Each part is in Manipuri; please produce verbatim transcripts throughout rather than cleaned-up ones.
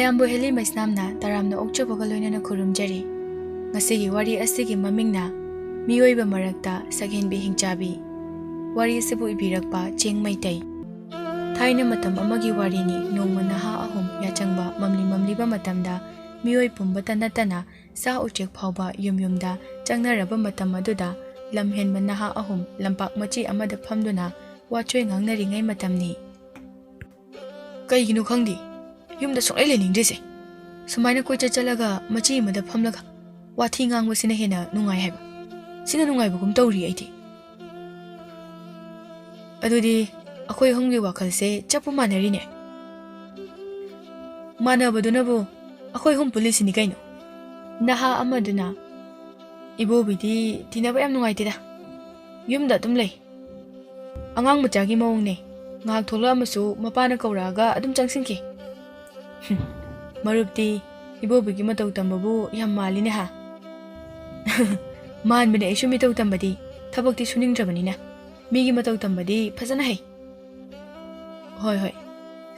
ꯅꯝꯕꯨ ꯍꯦꯂꯤ ꯃꯩꯁꯅꯥꯝꯅ ꯇꯔꯥꯝꯅ ꯑꯣꯛꯆꯕꯒ ꯂꯣꯏꯅꯅ ꯈꯨꯔꯨꯝꯖꯔꯤ꯫ ꯉꯁꯤꯒꯤ ꯋꯥꯔꯤ ꯑꯁꯤꯒꯤ ꯃꯃꯤꯡꯅ ꯃꯤꯑꯣꯏꯕ ꯃꯔꯛꯇ ꯁꯛꯍꯦꯟꯕꯤ ꯍꯤꯡꯆꯥꯕꯤ꯫ ꯋꯥꯔꯤ ꯑꯁꯤꯕꯨ ꯏꯕꯤꯔꯛꯄ ꯆꯤꯡ ꯃꯩꯇꯩ꯫ ꯊꯥꯏꯅ ꯃꯇꯝ ꯑꯃꯒꯤ ꯋꯥꯔꯤꯅꯤ꯫ ꯅꯣꯡꯃ ꯅꯍꯥ ꯑꯍꯨꯝ ꯌꯥꯆꯪꯕ ꯃꯝꯂꯤ ꯃꯝꯂꯤꯕ ꯃꯇꯝꯗ ꯃꯤꯑꯣꯏ ꯄꯨꯝꯕꯇ ꯅꯠꯇꯅ ꯁꯥ ꯎꯆꯦꯛ ꯐꯥꯎꯕ ꯌꯨꯝ ꯌꯨꯝꯗ ꯆꯪꯅꯔꯕ ꯃꯇꯝ ꯑꯗꯨꯗ ꯂꯝ ꯍꯦꯟꯕ ꯅꯍꯥ ꯑꯍꯨꯝ ꯂꯝꯄꯥꯛ ꯃꯆꯤ ꯑꯃꯗ ꯐꯝꯗꯨꯅ ꯋꯥꯆꯣꯏ ꯉꯥꯡꯅꯔꯤꯉꯩ ꯃꯇꯝꯅꯤ꯫ ꯀꯩꯒꯤꯅꯣ ꯈꯪꯗꯦ, ꯌꯨꯝꯗ ꯁꯨꯡꯂꯩ ꯂꯩꯅꯤꯡꯗ꯭ꯔꯤꯁꯦ꯫ ꯁꯨꯃꯥꯏꯅ ꯀꯣꯏꯆꯠ ꯆꯠꯂꯒ ꯃꯆꯤ ꯑꯃꯗ ꯐꯝꯂꯒ ꯋꯥꯊꯤ ꯉꯥꯡꯕꯁꯤꯅ ꯍꯦꯟꯅ ꯅꯨꯡꯉꯥꯏ ꯍꯥꯏꯕ꯫ ꯁꯤꯅ ꯅꯨꯡꯉꯥꯏꯕꯒꯨꯝ ꯇꯧꯔꯤ ꯑꯩꯗꯤ꯫ ꯑꯗꯨꯗꯤ ꯑꯩꯈꯣꯏ ꯑꯍꯨꯝꯒꯤ ꯋꯥꯈꯜꯁꯦ ꯆꯞꯄꯨ ꯃꯥꯟꯅꯔꯤꯅꯦ꯫ ꯃꯥꯟꯅꯕꯗꯨꯅꯕꯨ ꯑꯩꯈꯣꯏ ꯑꯍꯨꯝ ꯄꯨꯜꯂꯤꯁꯤꯅꯤ ꯀꯩꯅꯣ꯫ ꯅꯍꯥ ꯑꯃꯗꯨꯅ, "ꯏꯕꯣꯕꯤꯗꯤ ꯇꯤꯟꯅꯕ ꯌꯥꯝ ꯅꯨꯡꯉꯥꯏꯇꯦꯗ꯫ ꯌꯨꯝꯗ ꯑꯗꯨꯝ ꯂꯩ꯫ ꯑꯉꯥꯡ ꯃꯆꯥꯒꯤ ꯃꯑꯣꯡꯅꯦ꯫ ꯉꯥꯏꯍꯥꯛ ꯊꯣꯛꯂꯛꯑꯃꯁꯨ ꯃꯄꯥꯅ ꯀꯧꯔꯛꯑꯒ ꯑꯗꯨꯝ ꯆꯪꯁꯤꯟꯈꯤ꯫ ꯍꯨꯝ, ꯃꯔꯨꯞꯇꯤ ꯏꯕꯣꯕꯤꯒꯤ ꯃꯇꯧ ꯇꯝꯕꯕꯨ ꯌꯥꯝ ꯃꯥꯜꯂꯤꯅꯦ ꯍꯥ?" "ꯃꯥꯟꯕꯅꯦ, ꯑꯩꯁꯨ ꯃꯤꯇꯧ ꯇꯝꯕꯗꯤ꯫ ꯊꯕꯛꯇꯤ ꯁꯨꯅꯤꯡꯗ꯭ꯔꯕꯅꯤꯅ꯫ ꯃꯤꯒꯤ ꯃꯇꯧ ꯇꯝꯕꯗꯤ ꯐꯖꯅ ꯍꯩ꯫" "ꯍꯣꯏ, ꯍꯣꯏ꯫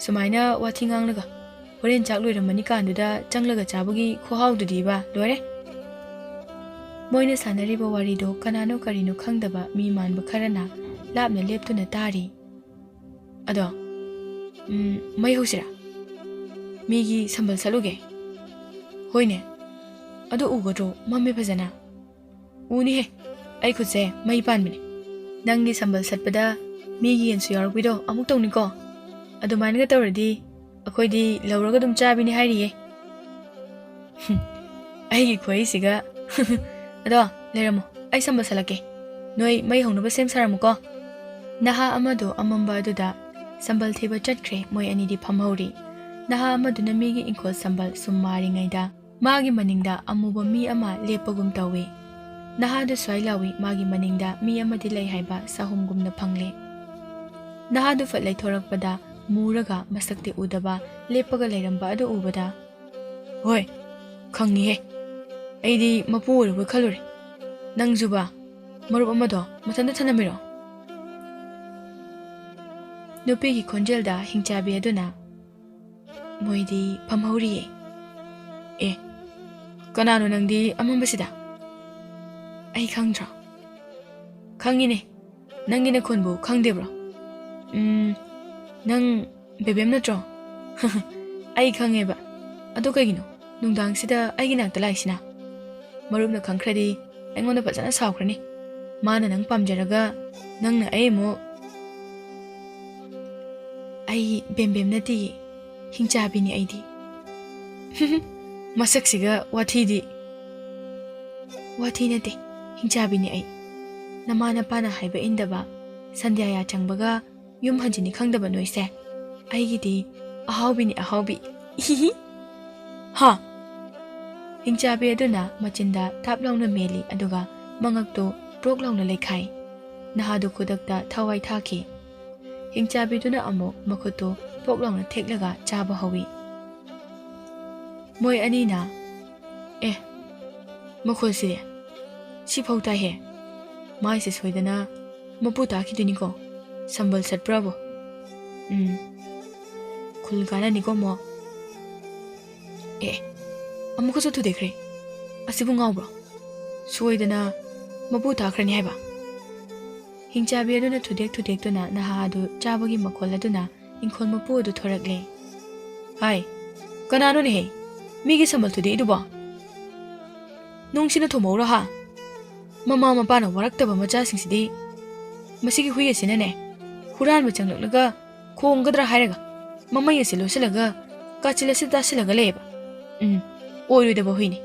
ꯁꯨꯃꯥꯏꯅ ꯋꯥꯊꯤ ꯉꯥꯡꯂꯒ ꯍꯣꯔꯦꯟ ꯆꯥꯛ ꯂꯣꯏꯔꯝꯃꯅꯤ ꯀꯥꯟꯗꯨꯗ ꯆꯪꯂꯒ ꯆꯥꯕꯒꯤ ꯈꯨꯍꯥꯎꯗꯨꯗꯤꯕ ꯂꯣꯏꯔꯦ꯫" ꯃꯣꯏꯅ ꯁꯥꯟꯅꯔꯤꯕ ꯋꯥꯔꯤꯗꯣ ꯀꯅꯥꯅꯣ ꯀꯔꯤꯅꯣ ꯈꯪꯗꯕ ꯃꯤ ꯃꯥꯟꯕ ꯈꯔꯅ ꯂꯥꯞꯅ ꯂꯦꯞꯇꯨꯅ ꯇꯥꯔꯤ꯫ "ꯑꯗꯣ, ꯎꯝ, ꯃꯩ ꯍꯧꯁꯤꯔꯥ? ꯃꯤꯒꯤ ꯁꯝꯕꯜ ꯁꯠꯂꯨꯒꯦ꯫" "ꯍꯣꯏꯅꯦ꯫ ꯑꯗꯣ ꯎꯒꯗ꯭ꯔꯣ? ꯃꯝꯃꯦ ꯐꯖꯅ꯫" "ꯎꯅꯤꯍꯦ, ꯑꯩ ꯈꯨꯠꯁꯦ ꯃꯩ ꯄꯥꯟꯕꯅꯦ꯫ ꯅꯪꯒꯤ ꯁꯝꯕꯜ ꯁꯠꯄꯗ ꯃꯤꯒꯤ ꯌꯦꯟꯁꯨ ꯌꯥꯎꯔꯛꯄꯤꯗꯣ ꯑꯃꯨꯛ ꯇꯧꯅꯤꯀꯣ꯫ ꯑꯗꯨꯃꯥꯏꯅꯒ ꯇꯧꯔꯗꯤ ꯑꯩꯈꯣꯏꯗꯤ ꯂꯧꯔꯒ ꯑꯗꯨꯝ ꯆꯥꯕꯤꯅꯤ ꯍꯥꯏꯔꯤꯌꯦ꯫" "ꯍꯨꯝ, ꯑꯩꯒꯤ ꯈꯨꯍꯩꯁꯤꯒ꯫" "ꯑꯗꯣ, ꯂꯩꯔꯝꯃꯣ, ꯑꯩ ꯁꯝꯕꯜ ꯁꯠꯂꯛꯀꯦ꯫ ꯅꯣꯏ ꯃꯩ ꯍꯧꯅꯕ ꯁꯦꯝ ꯁꯥꯔꯝꯃꯨꯀꯣ꯫" ꯅꯍꯥ ꯑꯃꯗꯣ ꯑꯃꯝꯕ ꯑꯗꯨꯗ ꯁꯝꯕꯜ ꯊꯤꯕ ꯆꯠꯈ꯭ꯔꯦ꯫ ꯃꯣꯏ ꯑꯅꯤꯗꯤ ꯐꯝꯍꯧꯔꯤ꯫ ꯅꯍꯥ ꯑꯃꯗꯨꯅ ꯃꯤꯒꯤ ꯏꯪꯈꯣꯜ ꯁꯝꯕꯜ ꯁꯨꯝ ꯃꯥꯔꯤꯉꯩꯗ ꯃꯥꯒꯤ ꯃꯅꯤꯡꯗ ꯑꯃꯨꯕ ꯃꯤ ꯑꯃ ꯂꯦꯞꯄꯒꯨꯝ ꯇꯧꯏ꯫ ꯅꯍꯥꯗꯨ ꯁ꯭ꯋꯥꯏ ꯂꯥꯎꯏ, ꯃꯥꯒꯤ ꯃꯅꯤꯡꯗ ꯃꯤ ꯑꯃꯗꯤ ꯂꯩ ꯍꯥꯏꯕ ꯁꯥꯍꯨꯝꯒꯨꯝꯅ ꯐꯪꯂꯦ꯫ ꯅꯍꯥꯗꯨ ꯐꯠ ꯂꯩꯊꯣꯔꯛꯄꯗ ꯃꯨꯔꯒ ꯃꯁꯛꯇꯤ ꯎꯗꯕ ꯂꯦꯞꯄꯒ ꯂꯩꯔꯝꯕ ꯑꯗꯨ ꯎꯕꯗ, "ꯍꯣꯏ, ꯈꯪꯉꯤꯍꯦ꯫ ꯑꯩꯗꯤ ꯃꯄꯨ ꯑꯣꯏꯔꯕꯣꯏ ꯈꯜꯂꯨꯔꯦ꯫ ꯅꯪꯁꯨꯕ, ꯃꯔꯨꯞ ꯑꯃꯗꯣ ꯃꯊꯟꯇ ꯊꯅꯝꯃꯤꯔꯣ?" ꯅꯨꯄꯤꯒꯤ ꯈꯣꯟꯖꯦꯜꯗ ꯍꯤꯡꯆꯥꯕꯤ ꯑꯗꯨꯅ, ꯃꯣꯏꯗꯤ ꯐꯝꯍꯧꯔꯤꯌꯦ꯫ ꯑꯦ, ꯀꯅꯥꯅꯣ ꯅꯪꯗꯤ ꯑꯃꯝꯕꯁꯤꯗ? ꯑꯩ ꯈꯪꯗ꯭ꯔꯣ? ꯈꯪꯉꯤꯅꯦ, ꯅꯪꯒꯤ ꯅꯈꯣꯟꯕꯨ ꯈꯪꯗꯦꯕ꯭ꯔꯣ? ꯎꯝ, ꯅꯪ ꯕꯦꯕꯦꯝ ꯅꯠꯇ꯭ꯔꯣ? ꯑꯩ ꯈꯪꯉꯦꯕ꯫ ꯑꯗꯣ ꯀꯩꯒꯤꯅꯣ ꯅꯨꯡꯗꯥꯡꯁꯤꯗ ꯑꯩꯒꯤ ꯅꯥꯛꯇ ꯂꯥꯛꯏꯁꯤꯅ? ꯃꯔꯨꯞꯅ ꯈꯪꯈ꯭ꯔꯗꯤ ꯑꯩꯉꯣꯟꯗ ꯐꯖꯅ ꯁꯥꯎꯈ꯭ꯔꯅꯤ꯫ ꯃꯥꯅ ꯅꯪ ꯄꯥꯝꯖꯔꯒ ꯅꯪꯅ ꯑꯩ ꯑꯃꯨꯛ꯫ ꯑꯩ ꯕꯦꯝꯕꯦꯝ ꯅꯠꯇꯤꯌꯦ, ꯍꯤꯡꯆꯥꯕꯤꯅꯤ ꯑꯩꯗꯤ꯫ ꯃꯁꯛꯁꯤꯒ ꯋꯥꯊꯤꯗꯤ꯫ ꯋꯥꯊꯤ ꯅꯠꯇꯦ, ꯍꯤꯡꯆꯥꯕꯤꯅꯤ ꯑꯩ꯫ ꯅꯃꯥ ꯅꯄꯥꯅ ꯍꯥꯏꯕ ꯏꯟꯗꯕ, ꯁꯟꯗ꯭ꯌꯥ ꯌꯥ ꯆꯪꯕꯒ ꯌꯨꯝ ꯍꯟꯖꯤꯟꯅꯤ ꯈꯪꯗꯕ ꯅꯣꯏꯁꯦ꯫ ꯑꯩꯒꯤꯗꯤ ꯑꯍꯥꯎꯕꯤꯅꯤ, ꯑꯍꯥꯎꯕꯤ꯫ ꯏꯍꯤꯍꯤ꯫ ꯍꯥ? ꯍꯤꯡꯆꯥꯕꯤ ꯑꯗꯨꯅ ꯃꯆꯤꯟꯗ ꯊꯥꯞ ꯂꯥꯎꯅ ꯃꯦꯜꯂꯤ, ꯑꯗꯨꯒ ꯃꯉꯛꯇꯨ ꯄ꯭ꯔꯣꯛ ꯂꯥꯎꯅ ꯂꯩꯈꯥꯏ꯫ ꯅꯍꯥꯗꯨ ꯈꯨꯗꯛꯇ ꯊꯋꯥꯏ ꯊꯥꯈꯤ꯫ ꯍꯤꯡꯆꯥꯕꯤꯗꯨꯅ ꯑꯃꯨꯛ ꯃꯈꯨꯠꯇꯨ ꯄꯣꯛ ꯂꯥꯎꯅ ꯊꯦꯛꯂꯒ ꯆꯥꯕ ꯍꯧꯏ꯫ ꯃꯣꯏ ꯑꯅꯤꯅ, "ꯑꯦ, ꯃꯈꯣꯜꯁꯤꯗꯤ ꯁꯤꯐꯥꯎ ꯇꯥꯏꯍꯦ꯫ ꯃꯥꯏꯁꯦ ꯁꯣꯏꯗꯅ ꯃꯄꯨ ꯇꯥꯈꯤꯗꯣꯏꯅꯤꯀꯣ꯫ ꯁꯝꯕꯜ ꯁꯠꯄ꯭ꯔꯥꯕꯣ? ꯎꯝ, ꯈꯨꯜ ꯀꯥꯟꯅꯅꯤꯀꯣ ꯑꯃꯨꯛ꯫ ꯑꯦ, ꯑꯃꯨꯛꯀꯁꯨ ꯊꯨꯗꯦꯛꯈ꯭ꯔꯦ꯫ ꯑꯁꯤꯕꯨ ꯉꯥꯎꯕ꯭ꯔꯣ? ꯁꯣꯏꯗꯅ ꯃꯄꯨ ꯇꯥꯈ꯭ꯔꯅꯤ ꯍꯥꯏꯕ?" ꯍꯤꯡꯆꯥꯕꯤ ꯑꯗꯨꯅ ꯊꯨꯗꯦꯛ ꯊꯨꯗꯦꯛꯇꯨꯅ ꯅꯍꯥ ꯑꯗꯨ ꯆꯥꯕꯒꯤ ꯃꯈꯣꯜ ꯑꯗꯨꯅ ꯏꯪꯈꯣꯜ ꯃꯄꯨ ꯑꯗꯨ ꯊꯣꯔꯛꯂꯦ꯫ "ꯍꯥꯏ, ꯀꯅꯥꯅꯣꯅꯦꯍꯦ? ꯃꯤꯒꯤ ꯁꯝꯕꯜ ꯊꯨꯗꯦꯛꯏꯗꯨꯕꯣ? ꯅꯨꯡꯁꯤꯅ ꯊꯣꯝꯍꯧꯔꯣ ꯍꯥ? ꯃꯃꯥ ꯃꯄꯥꯅ ꯋꯥꯔꯛꯇꯕ ꯃꯆꯥꯁꯤꯡꯁꯤꯗꯤ꯫ ꯃꯁꯤꯒꯤ ꯍꯨꯏ ꯑꯁꯤꯅꯅꯦ, ꯍꯨꯔꯥꯟꯕ ꯆꯪꯂꯛꯂꯒ ꯈꯣꯡꯒꯗ꯭ꯔꯥ ꯍꯥꯏꯔꯒ ꯃꯃꯩ ꯑꯁꯤ ꯂꯣꯠꯁꯤꯜꯂꯒ ꯀꯥꯆꯤꯜ ꯑꯁꯤ ꯇꯥꯁꯤꯜꯂꯒ ꯂꯩꯌꯦꯕ꯫ ꯎꯝ, ꯑꯣꯏꯔꯣꯏꯗꯕ ꯍꯨꯏꯅꯤ꯫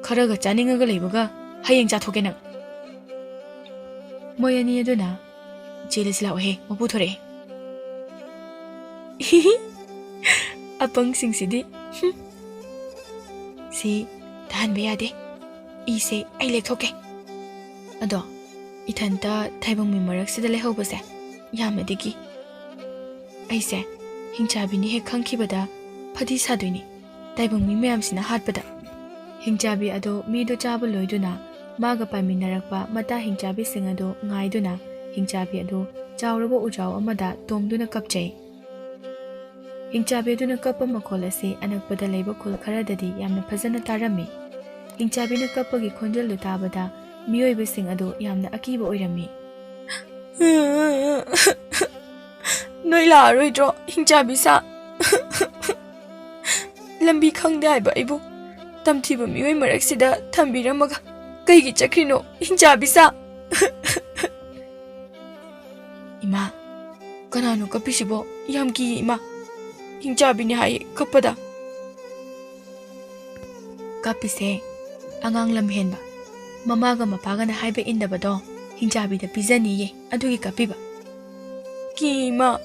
ꯈꯔꯒ ꯆꯥꯅꯤꯡꯉꯒ ꯂꯩꯕꯒ ꯍꯌꯦꯡ ꯆꯥꯊꯣꯛꯀꯦ ꯅꯪ꯫" ꯃꯣꯏ ꯑꯅꯤ ꯑꯗꯨꯅ, "ꯆꯦꯜꯂꯁꯤ ꯂꯥꯛꯑꯣꯍꯦ, ꯃꯄꯨ ꯊꯣꯔꯛꯑꯦ꯫" "ꯑꯄꯪꯁꯤꯡꯁꯤꯗꯤ꯫ ꯍꯨꯝ꯫ ꯁꯤ ꯇꯥꯍꯟꯕ ꯌꯥꯗꯦ꯫ ꯏꯁꯦ ꯑꯩ ꯂꯦꯛꯊꯣꯛꯀꯦ꯫ ꯑꯗꯣ, ꯏꯊꯟꯇ ꯊꯥꯏꯕꯪ ꯃꯤ ꯃꯔꯛꯁꯤꯗ ꯂꯩꯍꯧꯕꯁꯦ ꯌꯥꯝꯅꯗꯤ ꯀꯤ꯫ ꯑꯩꯁꯦ ꯍꯤꯡꯆꯥꯕꯤꯅꯤ ꯍꯦꯛ ꯈꯪꯈꯤꯕꯗ ꯐꯗꯤ ꯁꯥꯗꯣꯏꯅꯤ, ꯇꯥꯏꯕꯪ ꯃꯤ ꯃꯌꯥꯝꯁꯤꯅ ꯍꯥꯠꯄꯗ꯫" ꯍꯤꯡꯆꯥꯕꯤ ꯑꯗꯣ ꯃꯤꯗꯣ ꯆꯥꯕ ꯂꯣꯏꯗꯨꯅ ꯃꯥꯒ ꯄꯥꯏꯃꯤꯟꯅꯔꯛꯄ ꯃꯇꯥ ꯍꯤꯡꯆꯥꯕꯤꯁꯤꯡ ꯑꯗꯨ ꯉꯥꯏꯗꯨꯅ ꯍꯤꯡꯆꯥꯕꯤ ꯑꯗꯨ ꯆꯥꯎꯔꯕ ꯎꯖꯥꯎ ꯑꯃꯗ ꯇꯣꯡꯗꯨꯅ ꯀꯞꯆꯩ꯫ ꯍꯤꯡꯆꯥꯕꯤ ꯑꯗꯨꯅ ꯀꯞꯄ ꯃꯈꯣꯜ ꯑꯁꯤ ꯑꯅꯛꯄꯗ ꯂꯩꯕ ꯈꯨꯜ ꯈꯔꯗꯗꯤ ꯌꯥꯝꯅ ꯐꯖꯅ ꯇꯥꯔꯝꯃꯤ꯫ ꯍꯤꯡꯆꯥꯕꯤꯅ ꯀꯞꯄꯒꯤ ꯈꯣꯟꯖꯦꯜꯗꯨ ꯇꯥꯕꯗ ꯃꯤꯑꯣꯏꯕꯁꯤꯡ ꯑꯗꯨ ꯌꯥꯝꯅ ꯑꯀꯤꯕ ꯑꯣꯏꯔꯝꯃꯤ꯫ "ꯅꯣꯏ ꯂꯥꯛꯑꯔꯣꯏꯗ꯭ꯔꯣ, ꯍꯤꯡꯆꯥꯕꯤ ꯁꯥ? ꯂꯝꯕꯤ ꯈꯪꯗꯦ ꯍꯥꯏꯕ ꯑꯩꯕꯨ ꯇꯝꯊꯤꯕ ꯃꯤꯑꯣꯏ ꯃꯔꯛꯁꯤꯗ ꯊꯝꯕꯤꯔꯝꯃꯒ ꯀꯩꯒꯤ ꯆꯠꯈ꯭ꯔꯤꯅꯣ, ꯍꯤꯡꯆꯥꯕꯤ ꯁꯥ?" "ꯏꯃꯥ, ꯀꯅꯥꯅꯣ ꯀꯞꯄꯤꯁꯤꯕꯣ? ꯌꯥꯝ ꯀꯤꯌꯦ ꯏꯃꯥ꯫ ꯍꯤꯡꯆꯥꯕꯤꯅꯦ ꯍꯥꯏꯌꯦ ꯀꯞꯄꯗ꯫" "ꯀꯞꯄꯤꯁꯦ ꯑꯉꯥꯡ ꯂꯝꯍꯦꯟꯕ, ꯃꯃꯥꯒ ꯃꯄꯥꯒꯅ ꯍꯥꯏꯕ ꯏꯟꯗꯕꯗꯣ ꯍꯤꯡꯆꯥꯕꯤꯗ ꯄꯤꯖꯅꯤꯌꯦ, ꯑꯗꯨꯒꯤ ꯀꯞꯄꯤꯕ꯫" "ꯀꯤ ꯏꯃꯥ꯫"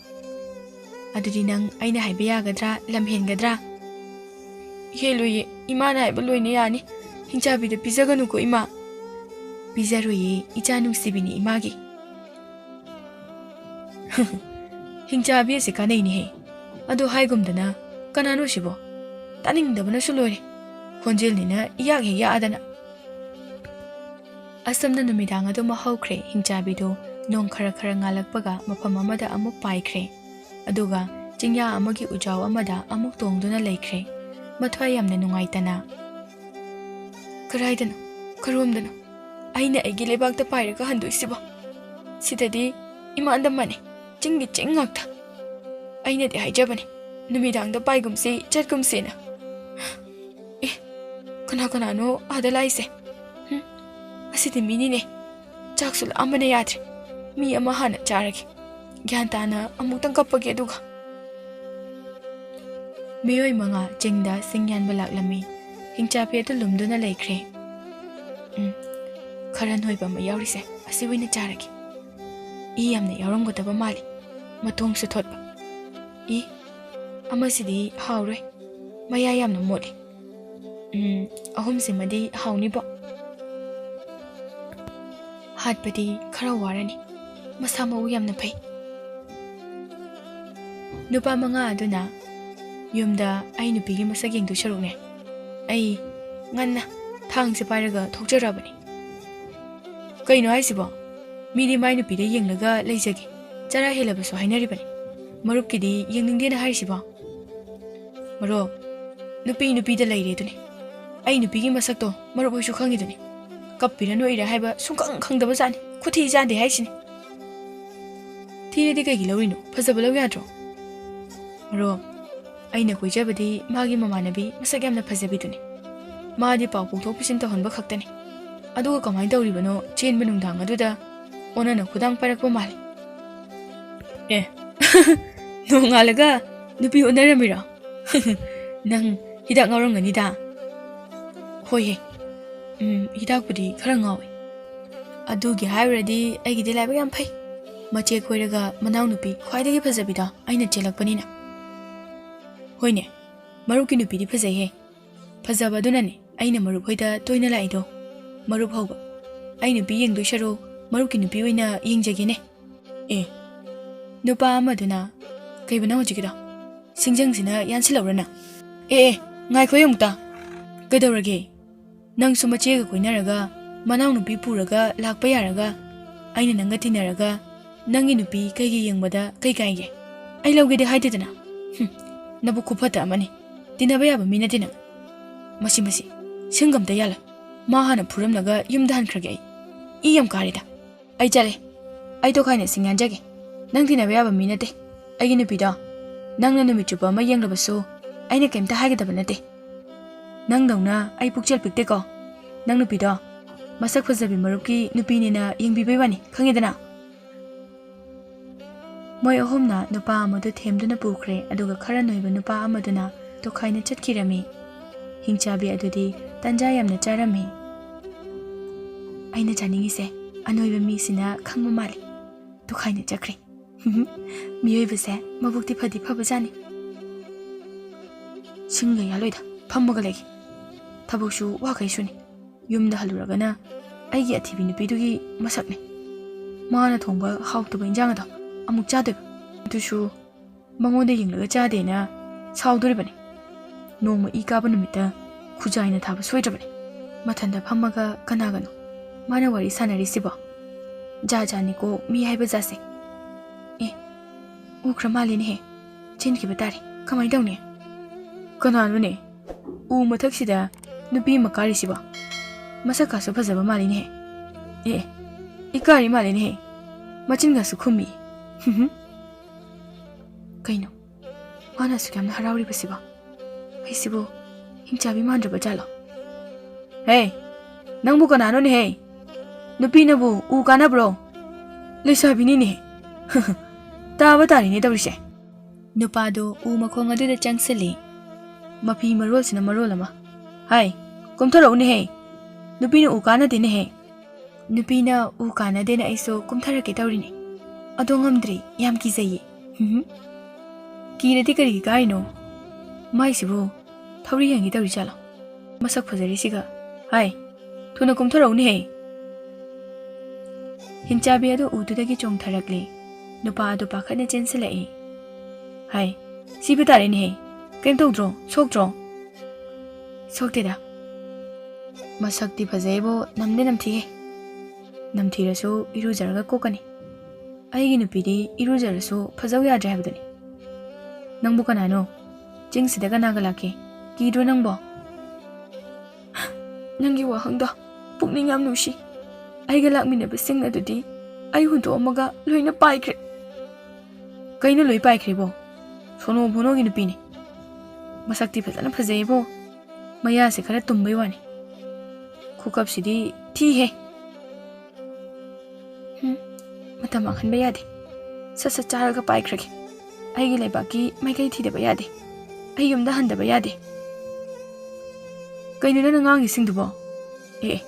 "ꯑꯗꯨꯗꯤ ꯅꯪ ꯑꯩꯅ ꯍꯥꯏꯕ ꯌꯥꯒꯗ꯭ꯔꯥ, ꯂꯝꯍꯦꯟꯒꯗ꯭ꯔꯥ?" "ꯍꯦꯜꯂꯣꯏꯌꯦ, ꯏꯃꯥꯅ ꯍꯥꯏꯕ ꯂꯣꯏꯅ ꯌꯥꯅꯤ꯫ ꯍꯤꯡꯆꯥꯕꯤꯗ ꯄꯤꯖꯒꯅꯨꯀꯣ ꯏꯃꯥ꯫" "ꯄꯤꯖꯔꯣꯏꯌꯦ, ꯏꯆꯥ ꯅꯨꯡꯁꯤꯕꯤꯅꯤ ꯏꯃꯥꯒꯤ꯫" "ꯍꯤꯡꯆꯥꯕꯤ ꯑꯁꯤ ꯀꯥꯟꯅꯩꯅꯦꯍꯦ꯫ ꯑꯗꯣ ꯍꯥꯏꯒꯨꯝꯗꯅ, ꯀꯅꯥꯅꯣ ꯁꯤꯕꯣ? ꯇꯥꯅꯤꯡꯗꯕꯅꯁꯨ ꯂꯣꯏꯔꯦ꯫ ꯈꯣꯟꯖꯦꯜꯅꯤꯅ ꯏꯌꯥꯛ ꯍꯦꯛ ꯌꯥꯛꯑꯗꯅ꯫" ꯑꯁꯨꯝꯅ ꯅꯨꯃꯤꯗꯥꯡ ꯑꯗꯨꯃ ꯍꯧꯈ꯭ꯔꯦ꯫ ꯍꯤꯡꯆꯥꯕꯤꯗꯨ ꯅꯣꯡ ꯈꯔ ꯈꯔ ꯉꯥꯜꯂꯛꯄꯒ ꯃꯐꯝ ꯑꯃꯗ ꯑꯃꯨꯛ ꯄꯥꯏꯈ꯭ꯔꯦ꯫ ꯑꯗꯨꯒ ꯆꯤꯡꯌꯥ ꯑꯃꯒꯤ ꯎꯖꯥꯎ ꯑꯃꯗ ꯑꯃꯨꯛ ꯇꯣꯡꯗꯨꯅ ꯂꯩꯈ꯭ꯔꯦ꯫ ꯃꯊ꯭ꯋꯥꯏ ꯌꯥꯝꯅ ꯅꯨꯡꯉꯥꯏꯇꯅ, "ꯀꯔꯥꯏꯗꯅꯣ, ꯀꯔꯣꯝꯗꯅꯣ ꯑꯩꯅ ꯑꯩꯒꯤ ꯂꯩꯕꯥꯛꯇ ꯄꯥꯏꯔꯒ ꯍꯟꯗꯣꯏꯁꯤꯕꯣ? ꯁꯤꯗꯗꯤ ꯏꯃꯥꯟꯗ ꯃꯥꯟꯅꯩ, ꯆꯤꯡꯒꯤ ꯆꯤꯡ ꯉꯥꯛꯇ꯫ ꯑꯩꯅꯗꯤ ꯍꯥꯏꯖꯕꯅꯤ, ꯅꯨꯃꯤꯗꯥꯡꯗ ꯄꯥꯏꯒꯨꯝꯁꯤ, ꯆꯠꯀꯨꯝꯁꯤꯅ꯫ ꯑꯦ, ꯀꯅꯥ ꯀꯅꯥꯅꯣ ꯑꯥꯗ ꯂꯥꯛꯏꯁꯦ? ꯍꯨꯝ, ꯑꯁꯤꯗꯤ ꯃꯤꯅꯤꯅꯦ꯫ ꯆꯥꯛꯁꯨ ꯂꯥꯝꯕꯅ ꯌꯥꯗ꯭ꯔꯦ꯫ ꯃꯤ ꯑꯃ ꯍꯥꯟꯅ ꯆꯥꯔꯒꯦ꯫ ꯒ꯭ꯌꯥꯟ ꯇꯥꯅ ꯑꯃꯨꯛꯇꯪ ꯀꯞꯄꯒꯦ ꯑꯗꯨꯒ꯫" ꯃꯤꯑꯣꯏ ꯃꯉꯥ ꯆꯤꯡꯗ ꯁꯤꯡ ꯌꯥꯟꯕ ꯂꯥꯛꯂꯝꯃꯤ꯫ ꯍꯤꯡꯆꯥꯕꯤ ꯑꯗꯨ ꯂꯨꯝꯗꯨꯅ ꯂꯩꯈ꯭ꯔꯦ꯫ "ꯎꯝ, ꯈꯔ ꯅꯣꯏꯕ ꯑꯃ ꯌꯥꯎꯔꯤꯁꯦ, ꯑꯁꯤ ꯑꯣꯏꯅ ꯆꯥꯔꯒꯦ꯫ ꯏ ꯌꯥꯝꯅ ꯌꯥꯎꯔꯝꯒꯗꯕ ꯃꯥꯜꯂꯤ, ꯃꯇꯣꯡꯁꯨ ꯊꯣꯠꯄ꯫ ꯏ, ꯑꯃꯁꯤꯗꯤ ꯍꯥꯎꯔꯣꯏ, ꯃꯌꯥ ꯌꯥꯝꯅ ꯃꯣꯠꯂꯤ꯫ ꯎꯝ, ꯑꯍꯨꯝꯁꯤꯃꯗꯤ ꯍꯥꯎꯅꯤꯕꯣ꯫ ꯍꯥꯠꯄꯗꯤ ꯈꯔ ꯋꯥꯔꯅꯤ, ꯃꯁꯥ ꯃꯎ ꯌꯥꯝꯅ ꯐꯩ꯫" ꯅꯨꯄꯥ ꯃꯉꯥ ꯑꯗꯨꯅ, "ꯌꯨꯝꯗ ꯑꯩ ꯅꯨꯄꯤꯒꯤ ꯃꯁꯛ ꯌꯦꯡꯗꯣꯏ ꯁꯔꯨꯛꯅꯦ, ꯑꯩ ꯉꯟꯅ ꯊꯥꯡꯁꯦ ꯄꯥꯏꯔꯒ ꯊꯣꯛꯆꯔꯕꯅꯤ꯫" "ꯀꯩꯅꯣ ꯍꯥꯏꯁꯤꯕꯣ? ꯃꯤꯗꯤ ꯃꯥꯏ ꯅꯨꯄꯤꯗ ꯌꯦꯡꯂꯒ ꯂꯩꯖꯒꯦ, ꯆꯔꯥ ꯍꯦꯜꯂꯕꯁꯨ ꯍꯥꯏꯅꯔꯤꯕꯅꯤ꯫ ꯃꯔꯨꯞꯀꯤꯗꯤ ꯌꯦꯡꯅꯤꯡꯗꯦꯅ ꯍꯥꯏꯔꯤꯁꯤꯕꯣ?" ꯃꯔꯨꯞ, ꯅꯨꯄꯤ ꯅꯨꯄꯤꯗ ꯂꯩꯔꯦ ꯑꯗꯨꯅꯤ꯫ ꯑꯩ ꯅꯨꯄꯤꯒꯤ ꯃꯁꯛꯇꯣ ꯃꯔꯨꯞ ꯍꯣꯏꯁꯨ ꯈꯪꯉꯤꯗꯨꯅꯤ꯫ ꯀꯞꯄꯤꯔ ꯅꯣꯛꯏꯔ ꯍꯥꯏꯕ ꯁꯨꯡꯈꯪ ꯈꯪꯗꯕ ꯖꯥꯠꯅꯤ꯫ ꯈꯨꯊꯤ ꯆꯥꯗꯦ ꯍꯥꯏꯁꯤꯅꯤ꯫ ꯊꯤꯔꯗꯤ ꯀꯩꯒꯤ ꯂꯧꯔꯤꯅꯣ? ꯐꯖꯕ ꯂꯧ ꯌꯥꯗ꯭ꯔꯣ? ꯃꯔꯨꯞ, ꯑꯩꯅ ꯀꯣꯏꯖꯕꯗꯤ ꯃꯥꯒꯤ ꯃꯃꯥꯟꯅꯕꯤ ꯃꯁꯛ ꯌꯥꯝꯅ ꯐꯖꯕꯤꯗꯨꯅꯤ꯫ ꯃꯥꯗꯤ ꯄꯥꯎ ꯄꯨꯊꯣꯛ ꯄꯨꯁꯤꯟ ꯇꯧꯍꯟꯕ ꯈꯛꯇꯅꯤ꯫ ꯑꯗꯨꯒ ꯀꯃꯥꯏꯅ ꯇꯧꯔꯤꯕꯅꯣ, ꯆꯦꯟꯕ ꯅꯨꯡꯗꯥꯡ ꯑꯗꯨꯗ ꯑꯣꯟꯅꯅ ꯈꯨꯗꯥꯡ ꯄꯥꯏꯔꯛꯄ ꯃꯥꯜꯂꯤ꯫ ꯑꯦ, ꯅꯣꯡꯉꯥꯜꯂꯒ ꯅꯨꯄꯤ ꯑꯣꯟꯅꯔꯝꯃꯤꯔꯣ? ꯅꯪ ꯍꯤꯗꯥꯛ ꯉꯥꯎꯔꯝꯒꯅꯤꯗ꯫ ꯍꯣꯏꯍꯦ, ꯎꯝ, ꯍꯤꯗꯥꯛꯄꯨꯗꯤ ꯈꯔ ꯉꯥꯎꯋꯦ꯫ ꯑꯗꯨꯒꯤ ꯍꯥꯏꯔꯨꯔꯗꯤ ꯑꯩꯒꯤꯗꯤ ꯂꯥꯏꯕꯛ ꯌꯥꯝ ꯐꯩ꯫ ꯃꯆꯦ ꯀꯣꯏꯔꯒ ꯃꯅꯥꯎꯅꯨꯄꯤ ꯈ꯭ꯋꯥꯏꯗꯒꯤ ꯐꯖꯕꯤꯗꯣ ꯑꯩꯅ ꯆꯦꯜꯂꯛꯄꯅꯤꯅ꯫ ꯍꯣꯏꯅꯦ, ꯃꯔꯨꯞꯀꯤ ꯅꯨꯄꯤꯗꯤ ꯐꯖꯩꯍꯦ꯫ ꯐꯖꯕ ꯑꯗꯨꯅꯅꯦ ꯑꯩꯅ ꯃꯔꯨꯞ ꯍꯣꯏꯗ ꯇꯣꯏꯅ ꯂꯥꯛꯏꯗꯣ꯫ ꯃꯔꯨꯞ ꯍꯧꯕ꯫ ꯑꯩ ꯅꯨꯄꯤ ꯌꯦꯡꯗꯣꯏ ꯁꯔꯨꯛ ꯃꯔꯨꯞꯀꯤ ꯅꯨꯄꯤ ꯑꯣꯏꯅ ꯌꯦꯡꯖꯒꯦꯅꯦ꯫ ꯑꯦ, ꯅꯨꯄꯥ ꯑꯃꯗꯨꯅ, ꯀꯩꯕ ꯅꯪ ꯍꯧꯖꯤꯛꯀꯤꯗꯣ? ꯁꯤꯡꯖꯪꯁꯤꯅ ꯌꯥꯟꯁꯤꯜꯂꯧꯔꯅ? ꯑꯦ, ꯑꯦ, ꯉꯥꯏꯈꯣ ꯑꯃꯨꯛꯇ꯫ ꯀꯩꯗꯧꯔꯒꯦ? ꯅꯪꯁꯨ ꯃꯆꯦꯒ ꯀꯣꯏꯅꯔꯒ ꯃꯅꯥꯎꯅꯨꯄꯤ ꯄꯨꯔꯒ ꯂꯥꯛꯄ ꯌꯥꯔꯒ, ꯑꯩꯅ ꯅꯪꯒ ꯇꯤꯟꯅꯔꯒ ꯅꯪꯒꯤ ꯅꯨꯄꯤ ꯀꯩꯒꯤ ꯌꯦꯡꯕꯗ ꯀꯩ ꯀꯥꯏꯒꯦ? ꯑꯩ ꯂꯧꯒꯦꯗꯤ ꯍꯥꯏꯗꯦꯗꯅ꯫ ꯍꯨꯝ, ꯅꯕꯨꯛ ꯈꯨꯐꯠꯇ ꯑꯃꯅꯤ꯫ ꯇꯤꯟꯅꯕ ꯌꯥꯕ ꯃꯤ ꯅꯠꯇꯦ ꯅꯪ꯫ ꯃꯁꯤ, ꯃꯁꯤ, ꯁꯤꯡꯒ ꯑꯝꯇ ꯌꯥꯜꯂꯣ꯫ ꯃꯥ ꯍꯥꯟꯅ ꯐꯨꯔꯝꯂꯒ ꯌꯨꯝꯗ ꯍꯟꯈ꯭ꯔꯒꯦ ꯑꯩ꯫ ꯏ ꯌꯥꯝ ꯀꯥꯔꯦꯗ꯫ ꯑꯩ ꯆꯠꯂꯦ꯫ ꯑꯩ ꯇꯣꯈꯥꯏꯅ ꯁꯤꯡ ꯌꯥꯟꯖꯒꯦ꯫ ꯅꯪ ꯇꯤꯟꯅꯕ ꯌꯥꯕ ꯃꯤ ꯅꯠꯇꯦ꯫ ꯑꯩꯒꯤ ꯅꯨꯄꯤꯗꯣ ꯅꯪꯅ ꯅꯨꯃꯤꯠ ꯆꯨꯞꯄ ꯑꯃ ꯌꯦꯡꯂꯕꯁꯨ ꯑꯩꯅ ꯀꯩꯝꯇ ꯍꯥꯏꯒꯗꯕ ꯅꯠꯇꯦ꯫ ꯅꯪꯗꯧꯅ ꯑꯩ ꯄꯨꯛꯆꯦꯜ ꯄꯤꯛꯇꯦꯀꯣ꯫ ꯅꯪ ꯅꯨꯄꯤꯗꯣ ꯃꯁꯛ ꯐꯖꯕꯤ ꯃꯔꯨꯞꯀꯤ ꯅꯨꯄꯤꯅꯤꯅ ꯌꯦꯡꯕꯤꯕꯩ ꯋꯥꯅꯤ, ꯈꯪꯉꯦꯗꯅ? ꯃꯣꯏ ꯑꯍꯨꯝꯅ ꯅꯨꯄꯥ ꯑꯃꯗꯨ ꯊꯦꯝꯗꯨꯅ ꯄꯨꯈ꯭ꯔꯦ, ꯑꯗꯨꯒ ꯈꯔ ꯅꯣꯏꯕ ꯅꯨꯄꯥ ꯑꯃꯗꯨꯅ ꯇꯣꯈꯥꯏꯅ ꯆꯠꯈꯤꯔꯝꯃꯤ꯫ ꯍꯤꯡꯆꯥꯕꯤ ꯑꯗꯨꯗꯤ ꯇꯟꯖꯥ ꯌꯥꯝꯅ ꯆꯥꯔꯝꯃꯤ꯫ ꯑꯩꯅ ꯆꯥꯅꯤꯡꯉꯤꯁꯦ ꯑꯅꯣꯏꯕ ꯃꯤꯁꯤꯅ ꯈꯪꯕ ꯃꯥꯜꯂꯤ꯫ ꯇꯣꯈꯥꯏꯅ ꯆꯠꯈ꯭ꯔꯦ꯫ ꯃꯤꯑꯣꯏꯕꯁꯦ ꯃꯕꯨꯛꯇꯤ ꯐꯗꯤ ꯐꯕꯖꯥꯠꯅꯤ꯫ ꯁꯤꯡꯒ ꯌꯥꯜꯂꯣꯏꯗ, ꯐꯝꯃꯒ ꯂꯩꯒꯦ꯫ ꯊꯕꯛꯁꯨ ꯋꯥꯈꯩ ꯁꯨꯅꯤ꯫ ꯌꯨꯝꯗ ꯍꯜꯂꯨꯔꯒꯅ ꯑꯩꯒꯤ ꯑꯊꯤꯕꯤ ꯅꯨꯄꯤꯗꯨꯒꯤ ꯃꯁꯛꯅꯤ꯫ ꯃꯥꯅ ꯊꯣꯡꯕ ꯍꯥꯎꯇꯕ ꯏꯟꯖꯥꯡ ꯑꯗꯣ ꯑꯃꯨꯛ ꯆꯥꯗꯣꯏꯕ꯫ ꯑꯗꯨꯁꯨ ꯃꯉꯣꯟꯗ ꯌꯦꯡꯂꯒ ꯆꯥꯗꯦꯅ ꯁꯥꯎꯗꯣꯔꯤꯕꯅꯤ꯫ ꯅꯣꯡꯃ ꯏ ꯀꯥꯕ ꯅꯨꯃꯤꯠꯇ ꯈꯨꯖꯥꯏꯅ ꯊꯥꯕ ꯁꯣꯏꯗ꯭ꯔꯕꯅꯤ꯫ ꯃꯊꯟꯗ ꯐꯝꯃꯒ ꯀꯅꯥꯒꯅꯣ ꯃꯥꯅ ꯋꯥꯔꯤ ꯁꯥꯟꯅꯔꯤꯁꯤꯕꯣ? ꯖꯥ ꯖꯥꯅꯤꯀꯣ ꯃꯤ ꯍꯥꯏꯕ ꯖꯥꯠꯁꯦ꯫ ꯑꯦ, ꯎꯈ꯭ꯔ ꯃꯥꯜꯂꯦꯅꯦꯍꯦ꯫ ꯆꯦꯟꯈꯤꯕ ꯇꯥꯔꯦ꯫ ꯀꯃꯥꯏꯅ ꯇꯧꯅꯤ? ꯀꯅꯥꯅꯣꯅꯦ? ꯎ ꯃꯊꯛꯁꯤꯗ ꯅꯨꯄꯤ ꯑꯃ ꯀꯥꯔꯤꯁꯤꯕꯣ? ꯃꯁꯛ ꯀꯥꯁꯨ ꯐꯖꯕ ꯃꯥꯜꯂꯤꯅꯦꯍꯦ꯫ ꯑꯦ, ꯏꯀꯥꯔꯤ ꯃꯥꯜꯂꯤꯅꯦꯍꯦ꯫ ꯃꯆꯤꯟꯒꯁꯨ ꯈꯨꯝꯃꯤ꯫ ꯀꯩꯅꯣ? ꯃꯥꯅ ꯑꯁꯨꯛ ꯌꯥꯝꯅ ꯍꯔꯥꯎꯔꯤꯕꯁꯤꯕꯣ? ꯑꯩꯁꯤꯕꯨ ꯍꯤꯡꯆꯥꯕꯤ ꯃꯥꯟꯗ꯭ꯔꯕ ꯖꯥꯠꯂꯣ? ꯍꯦ, ꯅꯪꯕꯨ ꯀꯅꯥꯅꯣꯅꯦꯍꯦ? ꯅꯨꯄꯤꯅꯕꯨ ꯎ ꯀꯥꯅꯕ꯭ꯔꯣ? ꯂꯩꯁꯥꯕꯤꯅꯤꯅꯦ꯫ ꯇꯥꯕ ꯇꯥꯔꯤꯅꯦ ꯇꯧꯔꯤꯁꯦ꯫ ꯅꯨꯄꯥꯗꯣ ꯎ ꯃꯈꯣꯡ ꯑꯗꯨꯗ ꯆꯪꯁꯤꯜꯂꯤ꯫ ꯃꯐꯤ ꯃꯔꯣꯜꯁꯤꯅ ꯃꯔꯣꯜ ꯑꯃ꯫ ꯍꯥꯏ, ꯀꯨꯝꯊꯔꯛꯎꯅꯦꯍꯦ꯫ ꯅꯨꯄꯤꯅ ꯎ ꯀꯥꯅꯗꯦꯅꯦꯍꯦ꯫ ꯅꯨꯄꯤꯅ ꯎ ꯀꯥꯅꯗꯦꯅ ꯑꯩꯁꯨ ꯀꯨꯝꯊꯔꯛꯀꯦ ꯇꯧꯔꯤꯅꯦ꯫ ꯑꯗꯣ ꯉꯝꯗ꯭ꯔꯤ, ꯌꯥꯝ ꯀꯤꯖꯩꯌꯦ꯫ ꯍꯨꯝ꯫ ꯀꯤꯔꯗꯤ ꯀꯔꯤꯒꯤ ꯀꯥꯔꯤꯅꯣ? ꯃꯥꯏꯁꯤꯕꯨ ꯊꯧꯔꯤ ꯌꯦꯡꯒꯦ ꯇꯧꯔꯤ ꯖꯥꯠꯂꯣ? ꯃꯁꯛ ꯐꯖꯔꯤꯁꯤꯒ꯫ ꯍꯥꯏ, ꯊꯨꯅ ꯀꯨꯝꯊꯔꯛꯎꯅꯦꯍꯦ꯫ ꯍꯤꯡꯆꯥꯕꯤ ꯑꯗꯨ ꯎꯗꯨꯗꯒꯤ ꯆꯣꯡꯊꯔꯛꯂꯦ꯫ ꯅꯨꯄꯥ ꯑꯗꯨ ꯄꯥꯈꯠꯅ ꯆꯦꯟꯁꯤꯜꯂꯛꯏ꯫ ꯍꯥꯏ, ꯁꯤꯕ ꯇꯥꯔꯦꯅꯦꯍꯦ꯫ ꯀꯩꯝ ꯇꯧꯗ꯭ꯔꯣ? ꯁꯣꯛꯇ꯭ꯔꯣ? ꯁꯣꯛꯇꯦꯗ꯫ ꯃꯁꯛꯇꯤ ꯐꯖꯩꯕꯨ ꯅꯝꯗꯤ ꯅꯝꯊꯤꯍꯦ꯫ ꯅꯝꯊꯤꯔꯁꯨ ꯏꯔꯨꯖꯔꯒ ꯀꯣꯛꯀꯅꯤ꯫ ꯑꯩꯒꯤ ꯅꯨꯄꯤꯗꯤ ꯏꯔꯨꯖꯔꯁꯨ ꯐꯖꯧ ꯌꯥꯗ꯭ꯔꯦ ꯍꯥꯏꯕꯗꯨꯅꯤ꯫ ꯅꯪꯕꯨ ꯀꯅꯥꯅꯣ? ꯆꯤꯡꯁꯤꯗ ꯀꯅꯥꯒ ꯂꯥꯛꯀꯦ? ꯀꯤꯗ꯭ꯔꯣ ꯅꯪꯕꯣ? ꯅꯪꯒꯤ ꯋꯥꯍꯪꯗꯣ ꯄꯨꯛꯅꯤꯡ ꯌꯥꯝ ꯅꯨꯡꯁꯤ꯫ ꯑꯩꯒ ꯂꯥꯛꯃꯤꯟꯅꯕꯁꯤꯡ ꯑꯗꯨꯗꯤ ꯑꯩ ꯍꯨꯟꯗꯣꯛꯑꯝꯃꯒ ꯂꯣꯏꯅ ꯄꯥꯏꯈ꯭ꯔꯦ꯫ ꯀꯩꯅꯣ ꯂꯣꯏ ꯄꯥꯏꯈ꯭ꯔꯤꯕꯣ? ꯁꯣꯅꯣ ꯐꯣꯅꯣꯒꯤ ꯅꯨꯄꯤꯅꯤ꯫ ꯃꯁꯛꯇꯤ ꯐꯖꯅ ꯐꯖꯩꯕꯣ꯫ ꯃꯌꯥꯁꯦ ꯈꯔ ꯇꯨꯝꯕꯩ ꯋꯥꯅꯤ꯫ ꯈꯨꯀꯞꯁꯤꯗꯤ ꯊꯤꯍꯦ꯫ ꯍꯨꯝ, ꯃꯇꯝ ꯃꯥꯡꯍꯟꯕ ꯌꯥꯗꯦ꯫ ꯁꯠ ꯁꯠ ꯆꯥꯔꯒ ꯄꯥꯏꯈ꯭ꯔꯒꯦ꯫ ꯑꯩꯒꯤ ꯂꯩꯕꯥꯛꯀꯤ ꯃꯥꯏꯀꯩ ꯊꯤꯗꯕ ꯌꯥꯗꯦ꯫ ꯑꯩ ꯌꯨꯝꯗ ꯍꯟꯗꯕ ꯌꯥꯗꯦ꯫ ꯀꯩꯅꯣ ꯅꯪꯅ ꯉꯥꯡꯉꯤꯁꯤꯡꯗꯨꯕꯣ? ꯑꯦ, ꯑꯦ,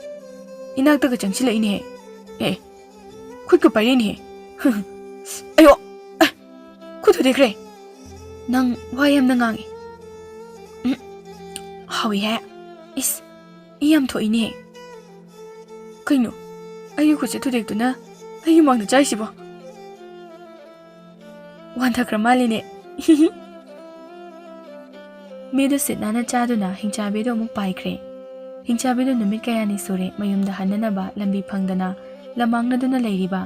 ꯏꯅꯥꯛꯇꯒ ꯆꯪꯁꯤꯜꯂꯛꯏꯅꯦꯍꯦ꯫ ꯑꯦ, ꯑꯦ, ꯈꯨꯠꯀ ꯄꯥꯏꯔꯛꯏꯅꯦꯍꯦ꯫ ꯑꯌꯣ! ꯑꯦ, ꯈꯨꯠ ꯊꯨꯗꯦꯛꯈ꯭ꯔꯦ꯫ ꯅꯪ ꯋꯥ ꯌꯥꯝꯅ ꯉꯥꯡꯉꯤ꯫ ꯎꯝ, ꯍꯥꯎꯏꯍꯦ꯫ ꯏꯁ, ꯏ ꯌꯥꯝ ꯊꯣꯛꯏꯅꯦ꯫ ꯀꯩꯅꯣ? ꯑꯩꯒꯤ ꯈꯨꯠꯁꯦ ꯊꯨꯗꯦꯛꯇꯨꯅ ꯑꯩꯒꯤ ꯃꯥꯡꯗ ꯆꯥꯏꯁꯤꯕꯣ? ꯋꯥꯟꯊꯈ꯭ꯔ ꯃꯥꯜꯂꯤꯅꯦ꯫ ꯃꯤꯗꯨ ꯁꯤꯠ ꯅꯥꯟꯅ ꯆꯥꯗꯨꯅ ꯍꯤꯡꯆꯥꯕꯤꯗꯨ ꯑꯃꯨꯛ ꯄꯥꯏꯈ꯭ꯔꯦ꯫ ꯍꯤꯡꯆꯥꯕꯤꯗꯨ ꯅꯨꯃꯤꯠ ꯀꯌꯥꯅꯤ ꯁꯨꯔꯦ ꯃꯌꯨꯝꯗ ꯍꯟꯅꯅꯕ ꯂꯝꯕꯤ ꯐꯪꯗꯅ ꯂꯝꯃꯥꯡꯅꯗꯨꯅ ꯂꯩꯔꯤꯕ꯫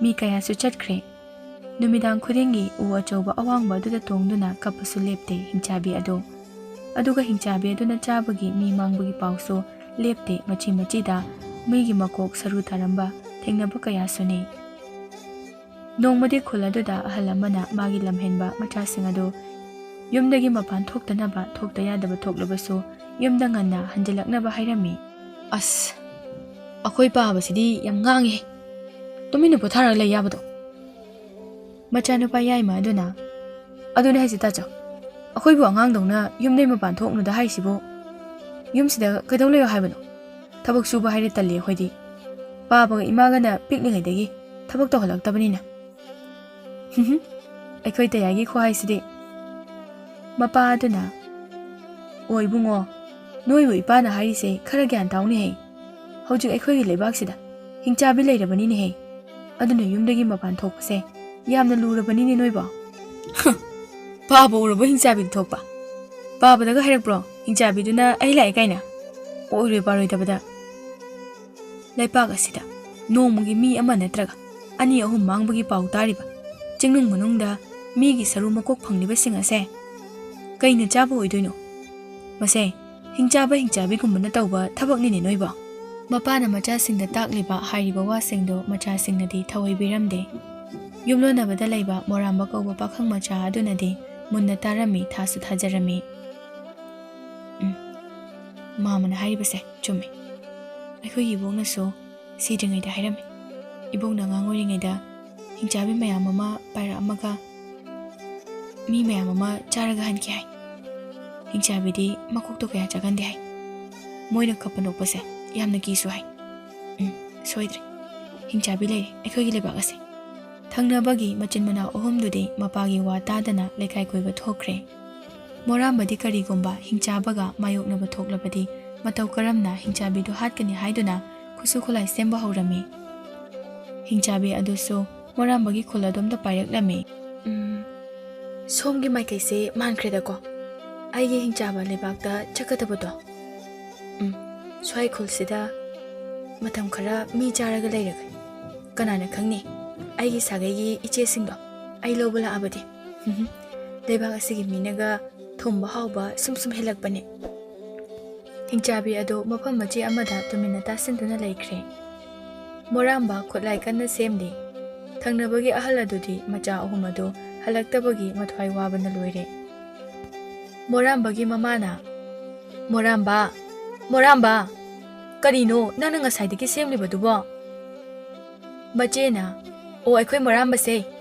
ꯃꯤ ꯀꯌꯥꯁꯨ ꯆꯠꯈ꯭ꯔꯦ꯫ ꯅꯨꯃꯤꯗꯥꯡ ꯈꯨꯗꯤꯡꯒꯤ ꯎ ꯑꯆꯧꯕ ꯑꯋꯥꯡꯕ ꯑꯗꯨꯗ ꯇꯣꯡꯗꯨꯅ ꯀꯞꯄꯁꯨ ꯂꯦꯞꯇꯦ ꯍꯤꯡꯆꯥꯕꯤ ꯑꯗꯨ꯫ ꯑꯗꯨꯒ ꯍꯤꯡꯆꯥꯕꯤ ꯑꯗꯨꯅ ꯆꯥꯕꯒꯤ ꯃꯤ ꯃꯥꯡꯕꯒꯤ ꯄꯥꯎꯁꯨ ꯂꯦꯞꯇꯦ, ꯃꯆꯤ ꯃꯆꯤꯗ ꯃꯤꯒꯤ ꯃꯀꯣꯛ ꯁꯔꯨ ꯊꯥꯔꯝꯕ ꯊꯦꯡꯅꯕ ꯀꯌꯥꯁꯨꯅꯤ꯫ ꯅꯣꯡꯃꯗꯤ ꯈꯨꯜ ꯑꯗꯨꯗ ꯑꯍꯜ ꯑꯃꯅ ꯃꯥꯒꯤ ꯂꯝꯍꯦꯟꯕ ꯃꯆꯥꯁꯤꯡ ꯑꯗꯨ ꯌꯨꯝꯗꯒꯤ ꯃꯄꯥꯟ ꯊꯣꯛꯇꯅꯕ, ꯊꯣꯛꯇ ꯌꯥꯗꯕ ꯊꯣꯛꯂꯕꯁꯨ ꯌꯨꯝꯗ ꯉꯟꯅ ꯍꯟꯖꯤꯜꯂꯛꯅꯕ ꯍꯥꯏꯔꯝꯃꯤ꯫ "ꯑꯁ, ꯑꯩꯈꯣꯏ ꯄꯥꯕꯁꯤꯗꯤ ꯌꯥꯝ ꯉꯥꯡꯉꯦ꯫ ꯇꯨꯃꯤꯟꯅ ꯄꯣꯊꯥꯔꯒ ꯂꯩ ꯌꯥꯕꯗꯣ?" ꯃꯆꯥꯅꯨꯄꯥ ꯌꯥꯏꯃ ꯑꯗꯨꯅ, "ꯑꯗꯨꯅꯦ ꯍꯥꯏꯁꯦ ꯇꯥꯆꯧ, ꯑꯩꯈꯣꯏꯕꯨ ꯑꯉꯥꯡꯗꯧꯅ ꯌꯨꯝꯗꯩ ꯃꯄꯥꯟ ꯊꯣꯛꯅꯨꯗ ꯍꯥꯏꯁꯤꯕꯨ? ꯌꯨꯝꯁꯤꯗ ꯀꯩꯗꯧ ꯂꯩꯌꯣ ꯍꯥꯏꯕꯅꯣ? ꯊꯕꯛ ꯁꯨꯕ ꯍꯥꯏꯔꯦ ꯇꯜꯂꯤ ꯑꯩꯈꯣꯏꯗꯤ꯫ ꯄꯥꯕꯒ ꯏꯃꯥꯒꯅ ꯄꯤꯛꯂꯤꯉꯩꯗꯒꯤ ꯊꯕꯛ ꯇꯧꯍꯜꯂꯛꯇꯕꯅꯤꯅ꯫" "ꯍꯨꯝ ꯍꯨꯝ, ꯑꯩꯈꯣꯏ ꯇꯌꯥꯏꯒꯤ ꯈꯨꯍꯥꯏꯁꯤꯗꯤ꯫" ꯃꯄꯥ ꯑꯗꯨꯅ, "ꯑꯣ ꯏꯕꯨꯡꯉꯣ, ꯅꯣꯏꯕꯨ ꯏꯄꯥꯅ ꯍꯥꯏꯔꯤꯁꯦ ꯈꯔ ꯒ꯭ꯌꯥꯟ ꯇꯥꯎꯅꯦꯍꯦ꯫ ꯍꯧꯖꯤꯛ ꯑꯩꯈꯣꯏꯒꯤ ꯂꯩꯕꯥꯛꯁꯤꯗ ꯍꯤꯡꯆꯥꯕꯤ ꯂꯩꯔꯕꯅꯤꯅꯦꯍꯦ꯫ ꯑꯗꯨꯅ ꯌꯨꯝꯗꯒꯤ ꯃꯄꯥꯟ ꯊꯣꯛꯄꯁꯦ ꯌꯥꯝꯅ ꯂꯨꯔꯕꯅꯤꯅꯦ ꯅꯣꯏꯕꯣ꯫" "ꯍ, ꯄꯥꯕ ꯎꯔꯕ ꯍꯤꯡꯆꯥꯕꯤꯗ ꯊꯣꯛꯄ? ꯄꯥꯕꯗꯒ ꯍꯥꯏꯔꯛꯄ꯭ꯔꯣ ꯍꯤꯡꯆꯥꯕꯤꯗꯨꯅ ꯑꯩ ꯂꯥꯛꯑꯦ ꯀꯥꯏꯅ? ꯑꯣꯏꯔꯣꯏ ꯄꯥꯔꯣꯏꯗꯕꯗ꯫ ꯂꯩꯄꯥꯛ ꯑꯁꯤꯗ ꯅꯣꯡꯃꯒꯤ ꯃꯤ ꯑꯃ ꯅꯠꯇ꯭ꯔꯒ ꯑꯅꯤ ꯑꯍꯨꯝ ꯃꯥꯡꯕꯒꯤ ꯄꯥꯎ ꯇꯥꯔꯤꯕ ꯆꯤꯡꯅꯨꯡ ꯃꯅꯨꯡꯗ ꯃꯤꯒꯤ ꯁꯔꯨ ꯃꯀꯣꯛ ꯐꯪꯂꯤꯕꯁꯤꯡ ꯑꯁꯦ ꯀꯩꯅ ꯆꯥꯕ ꯑꯣꯏꯗꯣꯏꯅꯣ? ꯃꯁꯦ ꯍꯤꯡꯆꯥꯕ ꯍꯤꯡꯆꯥꯕꯤꯒꯨꯝꯕꯅ ꯇꯧꯕ ꯊꯕꯛꯅꯤꯅꯦ ꯅꯣꯏꯕꯣ꯫" ꯃꯄꯥꯅ ꯃꯆꯥꯁꯤꯡꯗ ꯇꯥꯛꯂꯤꯕ ꯍꯥꯏꯔꯤꯕ ꯋꯥꯁꯤꯡꯗꯣ ꯃꯆꯥꯁꯤꯡꯅꯗꯤ ꯊꯧꯑꯣꯏꯕꯤꯔꯝꯗꯦ꯫ ꯌꯨꯝꯂꯣꯟꯅꯕꯗ ꯂꯩꯕ ꯃꯣꯔꯥꯝꯕ ꯀꯧꯕ ꯄꯥꯈꯪ ꯃꯆꯥ ꯑꯗꯨꯅꯗꯤ ꯃꯨꯟꯅ ꯇꯥꯔꯝꯃꯤ, ꯊꯥꯁꯨ ꯊꯥꯖꯔꯝꯃꯤ꯫ "ꯎꯝ, ꯃꯥꯃꯅ ꯍꯥꯏꯔꯤꯕꯁꯦ ꯆꯨꯝꯃꯤ꯫ ꯑꯩꯈꯣꯏꯒꯤ ꯏꯕꯣꯛꯅꯁꯨ ꯁꯤꯗ꯭ꯔꯤꯉꯩꯗ ꯍꯥꯏꯔꯝꯃꯤ꯫ ꯏꯕꯣꯛꯅ ꯑꯉꯥꯡ ꯑꯣꯏꯔꯤꯉꯩꯗ ꯍꯤꯡꯆꯥꯕꯤ ꯃꯌꯥꯝ ꯑꯃ ꯄꯥꯏꯔꯛꯑꯝꯃꯒ ꯃꯤ ꯃꯌꯥꯝ ꯑꯃ ꯆꯥꯔꯒ ꯍꯟꯈꯤ ꯍꯥꯏ꯫ ꯍꯤꯡꯆꯥꯕꯤꯗꯤ ꯃꯀꯣꯛꯇꯣ ꯀꯌꯥ ꯆꯥꯒꯟꯗꯦ ꯍꯥꯏ꯫ ꯃꯣꯏꯅ ꯀꯞꯄ ꯅꯣꯛꯄꯁꯦ ꯌꯥꯝꯅ ꯀꯤꯁꯨ ꯍꯥꯏ꯫ ꯎꯝ, ꯁꯣꯏꯗ꯭ꯔꯦ꯫ ꯍꯤꯡꯆꯥꯕꯤ ꯂꯩꯔꯦ ꯑꯩꯈꯣꯏꯒꯤ ꯂꯩꯕꯥꯛ ꯑꯁꯦ꯫" ꯊꯪꯅꯕꯒꯤ ꯃꯆꯤꯟ ꯃꯅꯥꯎ ꯑꯍꯨꯝꯗꯨꯗꯤ ꯃꯄꯥꯒꯤ ꯋꯥ ꯇꯥꯗꯅ ꯂꯩꯀꯥꯏ ꯀꯣꯏꯕ ꯊꯣꯛꯈ꯭ꯔꯦ꯫ ꯃꯣꯔꯥꯝꯕꯗꯤ ꯀꯔꯤꯒꯨꯝꯕ ꯍꯤꯡꯆꯥꯕꯒ ꯃꯥꯌꯣꯛꯅꯕ ꯊꯣꯛꯂꯕꯗꯤ ꯃꯇꯧ ꯀꯔꯝꯅ ꯍꯤꯡꯆꯥꯕꯤꯗꯨ ꯍꯥꯠꯀꯅꯤ ꯍꯥꯏꯗꯨꯅ ꯈꯨꯠꯁꯨ ꯈꯨꯠꯂꯥꯏ ꯁꯦꯝꯕ ꯍꯧꯔꯝꯃꯤ꯫ ꯍꯤꯡꯆꯥꯕꯤ ꯑꯗꯨꯁꯨ ꯃꯣꯔꯥꯝꯕꯒꯤ ꯈꯨꯜ ꯑꯗꯣꯝꯗ ꯄꯥꯏꯔꯛꯂꯝꯃꯤ꯫ "ꯎꯝ, ꯁꯣꯝꯒꯤ ꯃꯥꯏꯀꯩꯁꯦ ꯃꯥꯟꯈ꯭ꯔꯦꯗꯀꯣ, ꯑꯩꯒꯤ ꯍꯤꯡꯆꯥꯕ ꯂꯩꯕꯥꯛꯇ ꯆꯠꯀꯗꯕꯗꯣ꯫ ꯎꯝ, ꯁ꯭ꯋꯥꯏ ꯈꯨꯜꯁꯤꯗ ꯃꯇꯝ ꯈꯔ ꯃꯤ ꯆꯥꯔꯒ ꯂꯩꯔꯒꯦ꯫ ꯀꯅꯥꯅ ꯈꯪꯅꯤ, ꯑꯩꯒꯤ ꯁꯥꯒꯩꯒꯤ ꯏꯆꯦꯁꯤꯡꯗꯣ ꯑꯩ ꯂꯧꯕ ꯂꯥꯛꯑꯕꯗꯤ꯫ ꯂꯩꯕꯥꯛ ꯑꯁꯤꯒꯤ ꯃꯤꯅꯒ ꯊꯨꯝꯕ ꯍꯥꯎꯕ ꯁꯨꯝ ꯁꯨꯝ ꯍꯦꯜꯂꯛꯄꯅꯦ꯫ ꯍꯤꯡꯆꯥꯕꯤ ꯑꯗꯨ ꯃꯐꯝ ꯃꯆꯦ ꯑꯃꯗ ꯇꯨꯃꯤꯟꯅ ꯇꯥꯁꯤꯟꯗꯨꯅ ꯂꯩꯈ꯭ꯔꯦ꯫ ꯃꯣꯔꯥꯝꯕ ꯈꯨꯠꯂꯥꯏ ꯀꯟꯅ ꯁꯦꯝꯂꯤ꯫ ꯊꯪꯅꯕꯒꯤ ꯑꯍꯜ ꯑꯗꯨꯗꯤ ꯃꯆꯥ ꯑꯍꯨꯝ ꯑꯗꯨ ꯍꯜꯂꯛꯇꯕꯒꯤ ꯃꯊ꯭ꯋꯥꯏ ꯋꯥꯕꯅ ꯂꯣꯏꯔꯦ꯫ ꯃꯣꯔꯥꯝꯕꯒꯤ ꯃꯃꯥꯅ, "ꯃꯣꯔꯥꯝꯕ, ꯃꯣꯔꯥꯝꯕ, ꯀꯔꯤꯅꯣ ꯅꯪꯅ ꯉꯁꯥꯏꯗꯒꯤ ꯁꯦꯝꯂꯤꯕꯗꯨꯕꯣ?" ꯃꯆꯦꯅ, "ꯑꯣ, ꯑꯩꯈꯣꯏ ꯃꯣꯔꯥꯝꯕꯁꯦ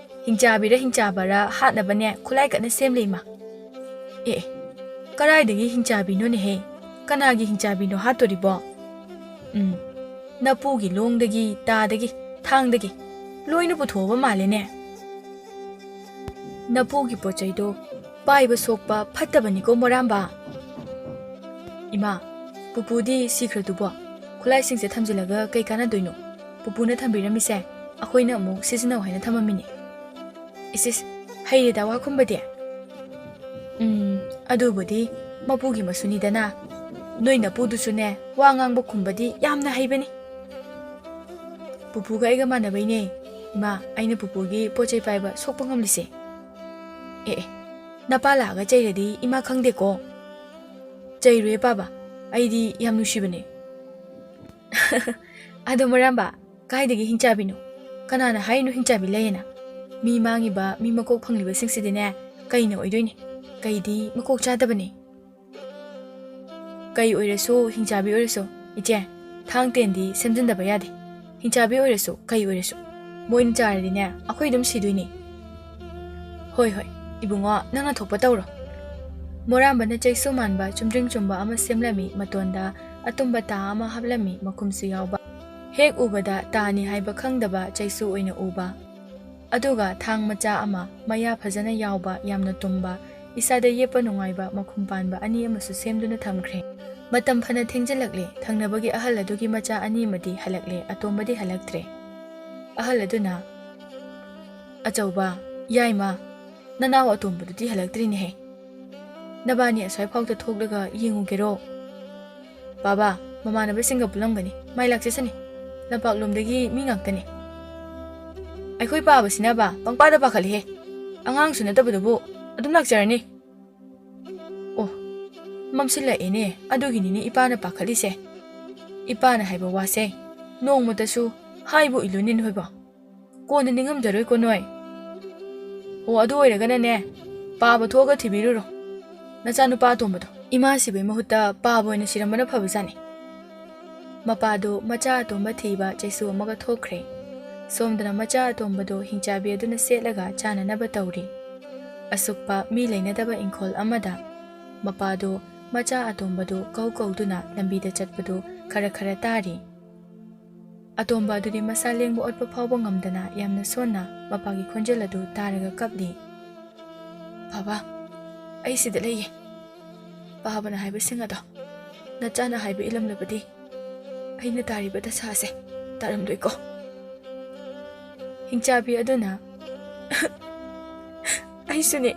ꯍꯤꯡꯆꯥꯕꯤꯔ ꯍꯤꯡꯆꯥꯕꯔ ꯍꯥꯠꯅꯕꯅꯦ ꯈꯨꯠꯂꯥꯏ ꯀꯟꯅ ꯁꯦꯝꯂꯤ, ꯏꯃꯥ꯫" "ꯑꯦ, ꯑꯦ, ꯀꯔꯥꯏꯗꯒꯤ ꯍꯤꯡꯆꯥꯕꯤꯅꯣꯅꯦꯍꯦ? ꯀꯅꯥꯒꯤ ꯍꯤꯡꯆꯥꯕꯤꯅꯣ ꯍꯥꯠꯇꯣꯔꯤꯕꯣ?" "ꯎꯝ, ꯅꯄꯨꯒꯤ ꯂꯣꯡꯗꯒꯤ, ꯇꯥꯗꯒꯤ, ꯊꯥꯡꯗꯒꯤ ꯂꯣꯏꯅ ꯄꯨꯊꯣꯛꯑꯕ ꯃꯥꯜꯂꯦꯅꯦ꯫ ꯅꯄꯨꯒꯤ ꯄꯣꯠ ꯆꯩꯗꯣ ꯄꯥꯏꯕ ꯁꯣꯛꯄ ꯐꯠꯇꯕꯅꯤꯀꯣ, ꯃꯣꯔꯥꯝꯕ꯫" "ꯏꯃꯥ, ꯄꯨꯄꯨꯗꯤ ꯁꯤꯈ꯭ꯔꯗꯨꯕꯣ? ꯈꯨꯠꯂꯥꯏꯁꯤꯡꯁꯦ ꯊꯝꯖꯤꯜꯂꯒ ꯀꯩ ꯀꯥꯟꯅꯗꯣꯏꯅꯣ? ꯄꯨꯄꯨꯅ ꯊꯝꯕꯤꯔꯝꯃꯤꯁꯦ ꯑꯩꯈꯣꯏꯅ ꯑꯃꯨꯛ ꯁꯤꯖꯤꯟꯅꯧ ꯍꯥꯏꯅ ꯊꯝꯃꯝꯃꯤꯅꯦ꯫" "ꯏꯁ, ꯏꯁ, ꯍꯩꯔꯦꯗ ꯋꯥ ꯈꯨꯝꯕꯗꯤ꯫ ꯎꯝ, ꯑꯗꯨꯕꯨꯗꯤ ꯃꯄꯨꯒꯤ ꯃꯁꯨꯅꯤꯗꯅ꯫ ꯅꯣꯏ ꯅꯄꯨꯗꯨꯁꯨꯅꯦ, ꯋꯥ ꯉꯥꯡꯕ ꯈꯨꯝꯕꯗꯤ ꯌꯥꯝꯅ ꯍꯩꯕꯅꯤ꯫" "ꯄꯨꯄꯨꯒ ꯑꯩꯒ ꯃꯥꯟꯅꯕꯩꯅꯦ, ꯏꯃꯥ, ꯑꯩꯅ ꯄꯨꯄꯨꯒꯤ ꯄꯣꯠ ꯆꯩ ꯄꯥꯏꯕ ꯁꯣꯛꯄ ꯉꯝꯂꯤꯁꯦ꯫" "ꯑꯦ, ꯑꯦ, ꯅꯄꯥ ꯂꯥꯛꯑꯒ ꯆꯩꯔꯗꯤ ꯏꯃꯥ ꯈꯪꯗꯦꯀꯣ?" "ꯆꯩꯔꯣꯏꯌꯦ ꯄꯥꯕ, ꯑꯩꯗꯤ ꯌꯥꯝ ꯅꯨꯡꯁꯤꯕꯅꯦ꯫" "ꯑꯗꯣ ꯃꯣꯔꯥꯝꯕ, ꯀꯥꯏꯗꯒꯤ ꯍꯤꯡꯆꯥꯕꯤꯅꯣ? ꯀꯅꯥꯅ ꯍꯥꯏꯔꯤꯅꯣ ꯍꯤꯡꯆꯥꯕꯤ ꯂꯩꯌꯦꯅ? ꯃꯤ ꯃꯥꯡꯉꯤꯕ, ꯃꯤ ꯃꯀꯣꯛ ꯐꯪꯂꯤꯕꯁꯤꯡꯁꯤꯗꯤꯅꯦ, ꯀꯩꯅ ꯑꯣꯏꯗꯣꯏꯅꯦ? ꯀꯩꯗꯤ ꯃꯀꯣꯛ ꯆꯥꯗꯕꯅꯦ꯫" "ꯀꯩ ꯑꯣꯏꯔꯁꯨ, ꯍꯤꯡꯆꯥꯕꯤ ꯑꯣꯏꯔꯁꯨ, ꯏꯆꯦ, ꯊꯥꯡ ꯇꯦꯟꯗꯤ ꯁꯦꯝꯖꯤꯟꯗꯕ ꯌꯥꯗꯦ꯫ ꯍꯤꯡꯆꯥꯕꯤ ꯑꯣꯏꯔꯁꯨ, ꯀꯩ ꯑꯣꯏꯔꯁꯨ, ꯃꯣꯏꯅ ꯆꯥꯔꯗꯤꯅꯦ, ꯑꯩꯈꯣꯏ ꯑꯗꯨꯝ ꯁꯤꯗꯣꯏꯅꯦ꯫" "ꯍꯣꯏ, ꯍꯣꯏ, ꯏꯕꯨꯡꯉꯣ, ꯅꯪꯅ ꯊꯣꯛꯄ ꯇꯧꯔꯣ꯫" ꯃꯣꯔꯥꯝꯕꯅ ꯆꯩꯁꯨ ꯃꯥꯟꯕ ꯆꯨꯝꯗ꯭ꯔꯤꯡ ꯆꯨꯝꯕ ꯑꯃ ꯁꯦꯝꯂꯝꯃꯤ, ꯃꯇꯣꯟꯗ ꯑꯇꯨꯝꯕ ꯇꯥ ꯑꯃ ꯍꯥꯞꯂꯝꯃꯤ, ꯃꯈꯨꯝꯁꯨ ꯌꯥꯎꯕ꯫ ꯍꯦꯛ ꯎꯕꯗ ꯇꯥꯅꯤ ꯍꯥꯏꯕ ꯈꯪꯗꯕ ꯆꯩꯁꯨ ꯑꯣꯏꯅ ꯎꯕ꯫ ꯑꯗꯨꯒ ꯊꯥꯡ ꯃꯆꯥ ꯑꯃ, ꯃꯌꯥ ꯐꯖꯅ ꯌꯥꯎꯕ, ꯌꯥꯝꯅ ꯇꯨꯝꯕ, ꯏꯁꯥꯗ ꯌꯦꯞꯄ ꯅꯨꯡꯉꯥꯏꯕ ꯃꯈꯨꯝ ꯄꯥꯟꯕ ꯑꯅꯤ ꯑꯃꯁꯨ ꯁꯦꯝꯗꯨꯅ ꯊꯝꯈ꯭ꯔꯦ꯫ ꯃꯇꯝ ꯐꯅ ꯊꯦꯡꯖꯤꯜꯂꯛꯂꯦ꯫ ꯊꯪꯅꯕꯒꯤ ꯑꯍꯜ ꯑꯗꯨꯒꯤ ꯃꯆꯥ ꯑꯅꯤ ꯑꯃꯗꯤ ꯍꯜꯂꯛꯂꯦ, ꯑꯇꯣꯝꯕꯗꯤ ꯍꯜꯂꯛꯇ꯭ꯔꯦ꯫ ꯑꯍꯜ ꯑꯗꯨꯅ, "ꯑꯆꯧꯕ, ꯌꯥꯏꯃ, ꯅꯅꯥꯎ ꯑꯇꯣꯝꯕꯗꯨꯗꯤ ꯍꯜꯂꯛꯇ꯭ꯔꯤꯅꯦꯍꯦ꯫ ꯅꯕꯥꯅꯤ ꯑꯁ꯭ꯋꯥꯏ ꯐꯥꯎꯗ ꯊꯣꯛꯂꯒ ꯌꯦꯡꯉꯨꯒꯦꯔꯣ?" "ꯕꯥꯕꯥ, ꯃꯃꯥꯟꯅꯕꯁꯤꯡꯒ ꯄꯨꯜꯂꯝꯒꯅꯤ, ꯃꯥꯏ ꯂꯥꯛꯆꯁꯅꯤ꯫ ꯂꯝꯄꯥꯛꯂꯣꯝꯗꯒꯤ ꯃꯤ ꯉꯥꯛꯇꯅꯤ꯫" "ꯑꯩꯈꯣꯏ ꯄꯥꯕꯁꯤꯅꯕ ꯄꯪꯄꯥꯗ ꯄꯥꯈꯠꯂꯤꯍꯦ꯫ ꯑꯉꯥꯡꯁꯨ ꯅꯠꯇꯕꯗꯨꯕꯨ ꯑꯗꯨꯝ ꯂꯥꯛꯆꯔꯅꯤ꯫" ꯄꯣꯝꯁꯤꯜꯂꯛꯑꯦꯅꯦ, ꯑꯗꯨꯒꯤꯅꯤꯅꯦ ꯏꯄꯥꯅ ꯄꯥꯈꯠꯂꯤꯁꯦ꯫ ꯏꯄꯥꯅ ꯍꯥꯏꯕ ꯋꯥꯁꯦ ꯅꯣꯡꯃꯇꯁꯨ ꯍꯥꯏꯕꯨ ꯏꯜꯂꯨꯅꯦ ꯅꯣꯏꯕꯣ꯫ ꯀꯣꯟꯅ ꯅꯤꯡꯉꯝꯖꯔꯣꯏꯀꯣ ꯅꯣꯏ꯫ ꯑꯣ, ꯑꯗꯨ ꯑꯣꯏꯔꯒꯅꯅꯦ, ꯄꯥꯕ ꯊꯣꯛꯑꯒ ꯊꯤꯕꯤꯔꯨꯔꯣ ꯅꯆꯥꯅꯨꯄꯥ ꯑꯇꯣꯝꯕꯗꯣ꯫ ꯏꯃꯥ ꯁꯤꯕꯩ ꯃꯍꯨꯠꯇ ꯄꯥꯕ ꯑꯣꯏꯅ ꯁꯤꯔꯝꯕꯅ ꯐꯕꯖꯥꯠꯅꯤ꯫ ꯃꯄꯥꯗꯣ ꯃꯆꯥ ꯑꯇꯣꯝꯕ ꯊꯤꯕ ꯆꯩꯁꯨ ꯑꯃꯒ ꯊꯣꯛꯈ꯭ꯔꯦ꯫ ꯁꯣꯝꯗꯅ ꯃꯆꯥ ꯑꯇꯣꯝꯕꯗꯣ ꯍꯤꯡꯆꯥꯕꯤ ꯑꯗꯨꯅ ꯁꯦꯠꯂꯒ ꯆꯥꯅꯅꯕ ꯇꯧꯔꯤ꯫ ꯑꯁꯨꯛꯄ ꯃꯤ ꯂꯩꯅꯗꯕ ꯏꯪꯈꯣꯜ ꯑꯃꯗ ꯃꯄꯥꯗꯣ ꯃꯆꯥ ꯑꯇꯣꯝꯕꯗꯨ ꯀꯧ ꯀꯧꯗꯨꯅ ꯂꯝꯕꯤꯗ ꯆꯠꯄꯗꯨ ꯈꯔ ꯈꯔ ꯇꯥꯔꯤ꯫ ꯑꯇꯣꯝꯕ ꯑꯗꯨꯗꯤ ꯃꯁꯥ ꯂꯦꯡꯕ ꯑꯣꯠꯄ ꯐꯥꯎꯕ ꯉꯝꯗꯅ ꯌꯥꯝꯅ ꯁꯣꯟꯅ ꯃꯄꯥꯒꯤ ꯈꯣꯟꯖꯦꯜ ꯑꯗꯨ ꯇꯥꯔꯒ ꯀꯞꯂꯤ꯫ "ꯕꯥꯕꯥ, ꯑꯩ ꯁꯤꯗ ꯂꯩꯌꯦ꯫ ꯄꯥꯕꯅ ꯍꯥꯏꯕꯁꯤꯡ ꯑꯗꯣ ꯅꯆꯥꯅ ꯍꯥꯏꯕ ꯏꯜꯂꯝꯂꯕꯗꯤ ꯑꯩꯅ ꯇꯥꯔꯤꯕ ꯗꯁꯥꯁꯦ ꯇꯥꯔꯝꯂꯣꯏꯀꯣ?" ꯍꯤꯡꯆꯥꯕꯤ ꯑꯗꯨꯅ, "ꯑꯩꯁꯨꯅꯦ,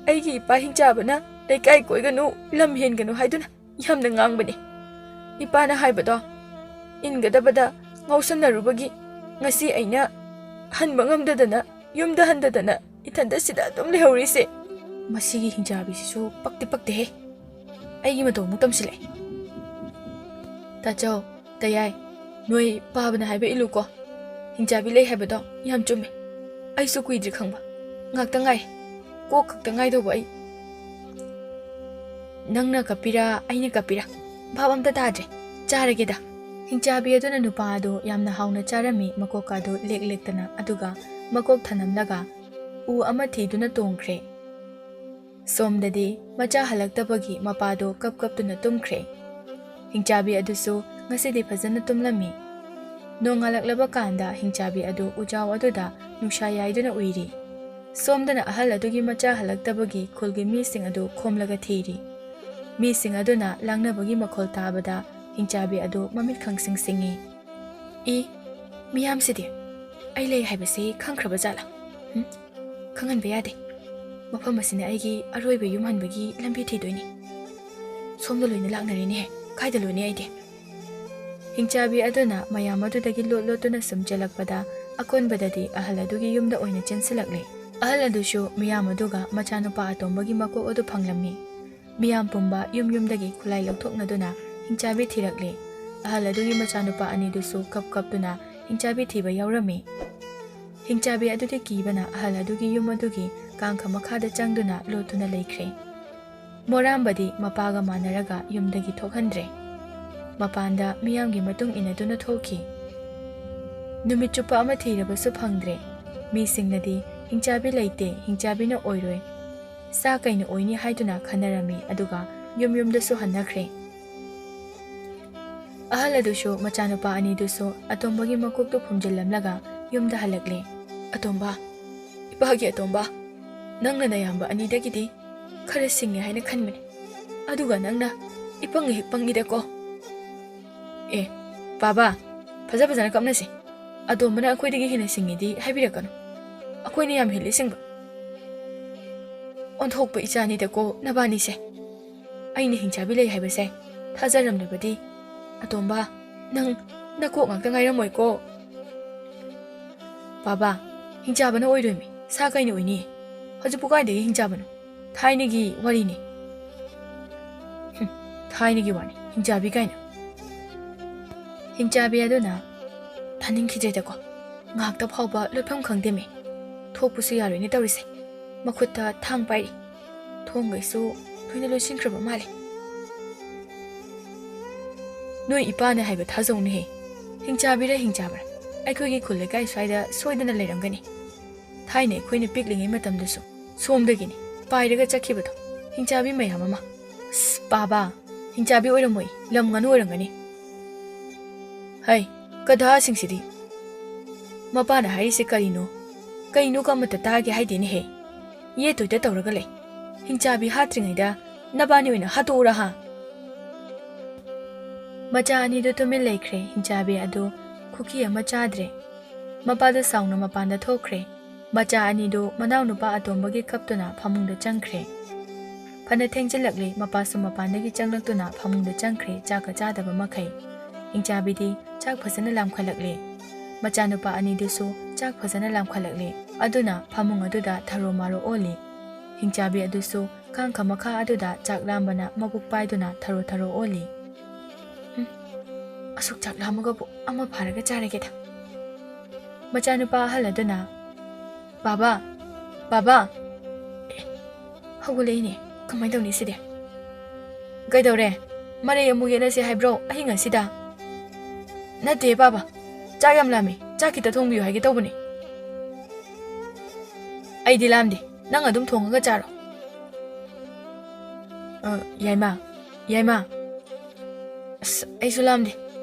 ꯑꯩꯒꯤ ꯏꯄꯥ ꯍꯤꯡꯆꯥꯕꯅ ꯂꯩꯀꯥꯏ ꯀꯣꯏꯒꯅꯨ, ꯂꯝ ꯍꯦꯟꯒꯅꯨ ꯍꯥꯏꯗꯨꯅ ꯌꯥꯝꯅ ꯉꯥꯡꯕꯅꯤ꯫ ꯏꯄꯥꯅ ꯍꯥꯏꯕꯗꯣ ꯏꯟꯒꯗꯕꯗ ꯉꯥꯎꯁꯟꯅꯔꯨꯕꯒꯤ ꯉꯁꯤ ꯑꯩꯅ ꯍꯟꯕ ꯉꯝꯗꯗꯅ, ꯌꯨꯝꯗ ꯍꯟꯗꯗꯅ ꯏꯊꯟꯇ ꯁꯤꯗ ꯑꯗꯨꯝ ꯂꯩꯍꯧꯔꯤꯁꯦ꯫" ꯃꯁꯤꯒꯤ ꯍꯤꯡꯆꯥꯕꯤꯁꯤꯁꯨ ꯄꯛꯇꯤ ꯄꯛꯇꯦꯍꯦ꯫ ꯑꯩꯒꯤ ꯃꯇꯧ ꯑꯃꯨꯛ ꯇꯝꯁꯤꯜꯂꯛꯑꯦ꯫ "ꯇꯥꯆꯧ, ꯇꯌꯥꯏ, ꯅꯣꯏ ꯄꯥꯕꯅ ꯍꯥꯏꯕ ꯏꯜꯂꯨꯀꯣ꯫ ꯍꯤꯡꯆꯥꯕꯤ ꯂꯩ ꯍꯥꯏꯕꯗꯣ ꯌꯥꯝ ꯆꯨꯝꯃꯦ꯫ ꯑꯩꯁꯨ ꯀꯨꯏꯗ꯭ꯔꯤ ꯈꯪꯕ꯫ ꯉꯥꯛꯇ ꯉꯥꯏ꯫ ꯀꯣꯛ ꯈꯛꯇ ꯉꯥꯏꯗꯧꯕ ꯑꯩ꯫ ꯅꯪꯅ ꯀꯞꯄꯤꯔꯥ, ꯑꯩꯅ ꯀꯞꯄꯤꯔꯥ? ꯚꯥꯞ ꯑꯝꯇ ꯇꯥꯗ꯭ꯔꯦ꯫ ꯆꯥꯔꯒꯦꯗ꯫" ꯍꯤꯡꯆꯥꯕꯤ ꯑꯗꯨꯅ ꯅꯨꯄꯥ ꯑꯗꯨ ꯌꯥꯝꯅ ꯍꯥꯎꯅ ꯆꯥꯔꯝꯃꯤ, ꯃꯀꯣꯛ ꯑꯗꯨ ꯂꯦꯛ ꯂꯦꯛꯇꯅ, ꯑꯗꯨꯒ ꯃꯀꯣꯛ ꯊꯅꯝꯂꯒ ꯎ ꯑꯃ ꯊꯤꯗꯨꯅ ꯇꯣꯡꯈ꯭ꯔꯦ꯫ ꯁꯣꯝꯗꯗꯤ ꯃꯆꯥ ꯍꯜꯂꯛꯇꯕꯒꯤ ꯃꯄꯥꯗꯣ ꯀꯞ ꯀꯞꯇꯨꯅ ꯇꯨꯝꯈ꯭ꯔꯦ꯫ ꯍꯤꯡꯆꯥꯕꯤ ꯑꯗꯨꯁꯨ ꯉꯁꯤꯗꯤ ꯐꯖꯅ ꯇꯨꯝꯂꯝꯃꯤ꯫ ꯅꯣꯡꯉꯥꯜꯂꯛꯂꯕ ꯀꯥꯟꯗ ꯍꯤꯡꯆꯥꯕꯤ ꯑꯗꯨ ꯎꯖꯥꯎ ꯑꯗꯨꯗ ꯅꯨꯡꯁꯥ ꯌꯥꯏꯗꯨꯅ ꯎꯏꯔꯤ꯫ ꯁꯣꯝꯗꯅ ꯑꯍꯜ ꯑꯗꯨꯒꯤ ꯃꯆꯥ ꯍꯜꯂꯛꯇꯕꯒꯤ ꯈꯨꯜꯒꯤ ꯃꯤꯁꯤꯡ ꯑꯗꯨ ꯈꯣꯝꯂꯒ ꯊꯤꯔꯤ꯫ ꯃꯤꯁꯤꯡ ꯑꯗꯨꯅ ꯂꯥꯡꯅꯕꯒꯤ ꯃꯈꯣꯜ ꯇꯥꯕꯗ ꯍꯤꯡꯆꯥꯕꯤ ꯑꯗꯨ ꯃꯃꯤꯠ ꯈꯪꯁꯤꯡ ꯁꯤꯡꯏ꯫ "ꯏ, ꯃꯤꯌꯥꯝꯁꯤꯗꯤ ꯑꯩ ꯂꯩ ꯍꯥꯏꯕꯁꯤ ꯈꯪꯈ꯭ꯔꯕ ꯖꯥꯠꯂꯥ? ꯎꯝ? ꯈꯪꯍꯟꯕ ꯌꯥꯗꯦ꯫ ꯃꯐꯝ ꯑꯁꯤꯅ ꯑꯩꯒꯤ ꯑꯔꯣꯏꯕ ꯌꯨꯝ ꯍꯟꯕꯒꯤ ꯂꯝꯕꯤ ꯊꯤꯗꯣꯏꯅꯤ꯫ ꯁꯣꯝꯗ ꯂꯣꯏꯅ ꯂꯥꯛꯅꯔꯦꯅꯦꯍꯦ꯫ ꯀꯥꯏꯗ ꯂꯣꯏꯅꯤ ꯑꯩꯗꯤ?" ꯍꯤꯡꯆꯥꯕꯤ ꯑꯗꯨꯅ ꯃꯌꯥꯝ ꯑꯗꯨꯗꯒꯤ ꯂꯣꯠ ꯂꯣꯠꯇꯨꯅ ꯁꯨꯝ ꯆꯦꯜꯂꯛꯄꯗ, ꯑꯀꯣꯟꯕꯗꯗꯤ ꯑꯍꯜ ꯑꯗꯨꯒꯤ ꯌꯨꯝꯗ ꯑꯣꯏꯅ ꯆꯦꯟꯁꯤꯜꯂꯛꯂꯦ꯫ ꯑꯍꯜ ꯑꯗꯨꯁꯨ ꯃꯤꯌꯥꯝ ꯑꯗꯨꯒ ꯃꯆꯥꯅꯨꯄꯥ ꯑꯇꯣꯝꯕꯒꯤ ꯃꯀꯣꯛ ꯑꯗꯨ ꯐꯪꯂꯝꯃꯤ꯫ ꯃꯤꯌꯥꯝ ꯄꯨꯝꯕ ꯌꯨꯝ ꯌꯨꯝꯗꯒꯤ ꯈꯨꯠꯂꯥꯏ ꯂꯧꯊꯣꯛꯅꯗꯨꯅ ꯍꯤꯡꯆꯥꯕꯤ ꯊꯤꯔꯛꯂꯦ꯫ ꯑꯍꯜ ꯑꯗꯨꯒꯤ ꯃꯆꯥꯅꯨꯄꯥ ꯑꯅꯤꯗꯨꯁꯨ ꯀꯞ ꯀꯞꯇꯨꯅ ꯍꯤꯡꯆꯥꯕꯤ ꯊꯤꯕ ꯌꯥꯎꯔꯝꯃꯤ꯫ ꯍꯤꯡꯆꯥꯕꯤ ꯑꯗꯨꯗꯤ ꯀꯤꯕꯅ ꯑꯍꯜ ꯑꯗꯨꯒꯤ ꯌꯨꯝ ꯑꯗꯨꯒꯤ ꯀꯥꯡꯈ ꯃꯈꯥꯗ ꯆꯪꯗꯨꯅ ꯂꯣꯠꯇꯨꯅ ꯂꯩꯈ꯭ꯔꯦ꯫ ꯃꯣꯔꯥꯝꯕꯗꯤ ꯃꯄꯥꯒ ꯃꯥꯟꯅꯔꯒ ꯌꯨꯝꯗꯒꯤ ꯊꯣꯛꯍꯟꯗ꯭ꯔꯦ꯫ ꯃꯄꯥꯟꯗ ꯃꯤꯌꯥꯝꯒꯤ ꯃꯇꯨꯡ ꯏꯟꯅꯗꯨꯅ ꯊꯣꯛꯈꯤ꯫ ꯅꯨꯃꯤꯠ ꯆꯨꯞꯄ ꯑꯃ ꯊꯤꯔꯕꯁꯨ ꯐꯪꯗ꯭ꯔꯦ꯫ ꯃꯤꯁꯤꯡꯅꯗꯤ ꯍꯤꯡꯆꯥꯕꯤ ꯂꯩꯇꯦ, ꯍꯤꯡꯆꯥꯕꯤꯅ ꯑꯣꯏꯔꯣꯏ, ꯁꯥ ꯀꯩꯅ ꯑꯣꯏꯅꯤ ꯍꯥꯏꯗꯨꯅ ꯈꯟꯅꯔꯝꯃꯤ, ꯑꯗꯨꯒ ꯌꯨꯝ ꯌꯨꯝꯗꯁꯨ ꯍꯟꯅꯈ꯭ꯔꯦ꯫ ꯑꯍꯜ ꯑꯗꯨꯁꯨ ꯃꯆꯥꯅꯨꯄꯥ ꯑꯅꯤꯗꯨꯁꯨ ꯑꯇꯣꯝꯕꯒꯤ ꯃꯀꯣꯛꯇꯨ ꯐꯨꯝꯖꯤꯜꯂꯝꯂꯒ ꯌꯨꯝꯗ ꯍꯜꯂꯛꯂꯦ꯫ "ꯑꯇꯣꯝꯕ, ꯏꯄꯥꯒꯤ ꯑꯇꯣꯝꯕ, ꯅꯪꯅ ꯅꯌꯥꯝꯕ ꯑꯅꯤꯗꯒꯤꯗꯤ ꯈꯔ ꯁꯤꯡꯉꯦ ꯍꯥꯏꯅ ꯈꯟꯕꯅꯤ, ꯑꯗꯨꯒ ꯅꯪꯅ ꯏꯄꯪ ꯍꯦꯛ ꯄꯪꯉꯤꯗꯀꯣ꯫ ꯑꯦ, ꯄꯥꯕ, ꯐꯖ ꯐꯖꯅ ꯀꯞꯅꯁꯤ꯫ ꯑꯇꯣꯝꯕꯅ ꯑꯩꯈꯣꯏꯗꯒꯤ ꯍꯦꯟꯅ ꯁꯤꯡꯉꯤꯗꯤ ꯍꯥꯏꯕꯤꯔꯛꯀꯅꯨ꯫ ꯑꯩꯈꯣꯏꯅ ꯌꯥꯝ ꯍꯦꯜꯂꯤ ꯁꯤꯡꯕ꯫ ꯑꯣꯟꯊꯣꯛꯄ ꯏꯆꯥꯅꯤꯗꯀꯣ ꯅꯕꯥꯅꯤꯁꯦ꯫ ꯑꯩꯅ ꯍꯤꯡꯆꯥꯕꯤ ꯂꯩ ꯍꯥꯏꯕꯁꯦ ꯊꯥꯖꯔꯝꯂꯕꯗꯤ, ꯑꯇꯣꯝꯕ, ꯅꯪ ꯅꯀꯣꯛ ꯉꯥꯛꯇ ꯉꯥꯏꯔꯝꯃꯣꯏꯀꯣ꯫ ꯄꯥꯕ, ꯍꯤꯡꯆꯥꯕꯅ ꯑꯣꯏꯔꯣꯏꯃꯤ, ꯁꯥ ꯀꯩꯅ ꯑꯣꯏꯅꯤ? ꯍꯧꯖꯤꯛꯄꯨ ꯀꯥꯏꯗꯒꯤ ꯍꯤꯡꯆꯥꯕꯅꯣ? ꯊꯥꯏꯅꯒꯤ ꯋꯥꯔꯤꯅꯤ꯫ ꯍꯨꯝ, ꯊꯥꯏꯅꯒꯤ ꯋꯥꯅꯤ, ꯍꯤꯡꯆꯥꯕꯤ ꯀꯥꯏꯅ꯫ ꯍꯤꯡꯆꯥꯕꯤ ꯑꯗꯨꯅ, "ꯊꯥꯅꯤꯡꯈꯤꯗ꯭ꯔꯦꯗꯀꯣ, ꯉꯥꯏꯍꯥꯛꯇ ꯐꯥꯎꯕ ꯂꯣꯠꯐꯝ ꯈꯪꯗꯦꯃꯤ꯫ ꯊꯣꯛꯄꯁꯨ ꯌꯥꯔꯣꯏꯅꯦ ꯇꯧꯔꯤꯁꯦ꯫ ꯃꯈꯨꯠꯇ ꯊꯥꯡ ꯄꯥꯏꯔꯤ, ꯊꯣꯡꯈꯩꯁꯨ ꯂꯣꯏꯅ ꯂꯣꯟꯁꯤꯟꯈ꯭ꯔꯕ ꯃꯥꯜꯂꯦ꯫ ꯅꯣꯏ ꯏꯄꯥꯅ ꯍꯥꯏꯕ ꯊꯥꯖꯧꯅꯦꯍꯦ꯫ ꯍꯤꯡꯆꯥꯕꯤꯔ ꯍꯤꯡꯆꯥꯕ꯭ꯔꯥ, ꯑꯩꯈꯣꯏꯒꯤ ꯈꯨꯜ ꯂꯩꯀꯥꯏ ꯁ꯭ꯋꯥꯏꯗ ꯁꯣꯏꯗꯅ ꯂꯩꯔꯝꯒꯅꯤ꯫ ꯊꯥꯏꯅ ꯑꯩꯈꯣꯏꯅ ꯄꯤꯛꯂꯤꯉꯩ ꯃꯇꯝꯗꯁꯨ ꯁꯣꯝꯗꯒꯤꯅꯤ ꯄꯥꯏꯔꯒ ꯆꯠꯈꯤꯕꯗꯣ, ꯍꯤꯡꯆꯥꯕꯤ ꯃꯌꯥꯝ ꯑꯃ꯫ ꯑꯁ, ꯄꯥꯕ, ꯍꯤꯡꯆꯥꯕꯤ ꯑꯣꯏꯔꯝꯃꯣꯏ, ꯂꯝ ꯉꯥꯅꯨ ꯑꯣꯏꯔꯝꯒꯅꯤ꯫ ꯍꯩ, ꯀꯗꯥꯁꯤꯡꯁꯤꯗꯤ! ꯃꯄꯥꯅ ꯍꯥꯏꯔꯤꯁꯦ ꯀꯔꯤꯅꯣ? ꯀꯩꯅꯣꯒ ꯑꯃꯠꯇ ꯇꯥꯒꯦ ꯍꯥꯏꯗꯦꯅꯦꯍꯦ꯫ ꯌꯦꯠꯇꯣꯏꯗ ꯇꯧꯔꯒ ꯂꯩ꯫ ꯍꯤꯡꯆꯥꯕꯤ ꯍꯥꯠꯇ꯭ꯔꯤꯉꯩꯗ ꯅꯕꯥꯅꯤ ꯑꯣꯏꯅ ꯍꯥꯠꯇꯣꯛꯎꯔꯥ ꯍꯥ?" ꯃꯆꯥ ꯑꯅꯤꯗꯨ ꯇꯨꯃꯤꯟ ꯂꯩꯈ꯭ꯔꯦ꯫ ꯍꯤꯡꯆꯥꯕꯤ ꯑꯗꯨ ꯈꯨꯀꯤ ꯑꯃ ꯆꯥꯗ꯭ꯔꯦ꯫ ꯃꯄꯥꯗꯨ ꯁꯥꯎꯅ ꯃꯄꯥꯟꯗ ꯊꯣꯛꯈ꯭ꯔꯦ꯫ ꯃꯆꯥ ꯑꯅꯤꯗꯨ ꯃꯅꯥꯎꯅꯨꯄꯥ ꯑꯇꯣꯝꯕꯒꯤ ꯀꯞꯇꯨꯅ ꯐꯃꯨꯡꯗ ꯆꯪꯈ꯭ꯔꯦ꯫ ꯐꯅ ꯊꯦꯡꯖꯤꯜꯂꯛꯂꯦ, ꯃꯄꯥꯁꯨ ꯃꯄꯥꯟꯗꯒꯤ ꯆꯪꯂꯛꯇꯨꯅ ꯐꯃꯨꯡꯗ ꯆꯪꯈ꯭ꯔꯦ, ꯆꯥꯛꯀ ꯆꯥꯗꯕ ꯃꯈꯩ꯫ ꯍꯤꯡꯆꯥꯕꯤꯗꯤ ꯆꯥꯛ ꯐꯖꯅ ꯂꯥꯝꯈꯠꯂꯛꯂꯦ꯫ ꯃꯆꯥꯅꯨꯄꯥ ꯑꯅꯤꯗꯨꯁꯨ ꯆꯥꯛ ꯐꯖꯅ ꯂꯥꯝꯈꯠꯂꯛꯂꯦ꯫ ꯑꯗꯨꯅ ꯐꯃꯨꯡ ꯑꯗꯨꯗ ꯊꯔꯣ ꯃꯥꯔꯣ ꯑꯣꯜꯂꯤ꯫ ꯍꯤꯡꯆꯥꯕꯤ ꯑꯗꯨꯁꯨ ꯀꯥꯡꯈ ꯃꯈꯥ ꯑꯗꯨꯗ ꯆꯥꯛ ꯂꯥꯝꯕꯅ ꯃꯕꯨꯛ ꯄꯥꯏꯗꯨꯅ ꯊꯔꯣ ꯊꯔꯣ ꯑꯣꯜꯂꯤ꯫ "ꯍꯨꯝ, ꯑꯁꯨꯛ ꯆꯥꯛ ꯂꯥꯝꯃꯒꯕꯨ ꯑꯃ ꯐꯥꯔꯒ ꯆꯥꯔꯒꯦꯗ꯫" ꯃꯆꯥꯅꯨꯄꯥ ꯑꯍꯜ ꯑꯗꯨꯅ, "ꯕꯥꯕꯥ, ꯕꯥꯕꯥ!" ꯑꯦ, ꯍꯧꯒꯠꯂꯛꯏꯅꯦ꯫ ꯀꯃꯥꯏꯅ ꯇꯧꯅꯤ ꯁꯤꯗꯤ? "ꯀꯩꯗꯧꯔꯦ? ꯃꯔꯩ ꯑꯃꯨꯛ ꯌꯦꯠꯅꯁꯦ ꯍꯥꯏꯕ꯭ꯔꯣ ꯑꯍꯤꯡ ꯑꯁꯤꯗ?" "ꯅꯠꯇꯦ ꯄꯥꯕ, ꯆꯥꯛ ꯌꯥꯝ ꯂꯥꯝꯃꯤ, ꯆꯥꯛ ꯈꯤꯇ ꯊꯣꯡꯕꯤꯌꯨ ꯍꯥꯏꯒꯦ ꯇꯧꯕꯅꯤ꯫" "ꯑꯩꯗꯤ ꯂꯥꯝꯗꯦ, ꯅꯪ ꯑꯗꯨꯝ ꯊꯣꯡꯉꯒ ꯆꯥꯔꯣ꯫" "ꯑ, ꯌꯥꯏꯃ, ꯌꯥꯏꯃ, ꯑꯁ, ꯑꯩꯁꯨ ꯂꯥꯝꯗꯦ꯫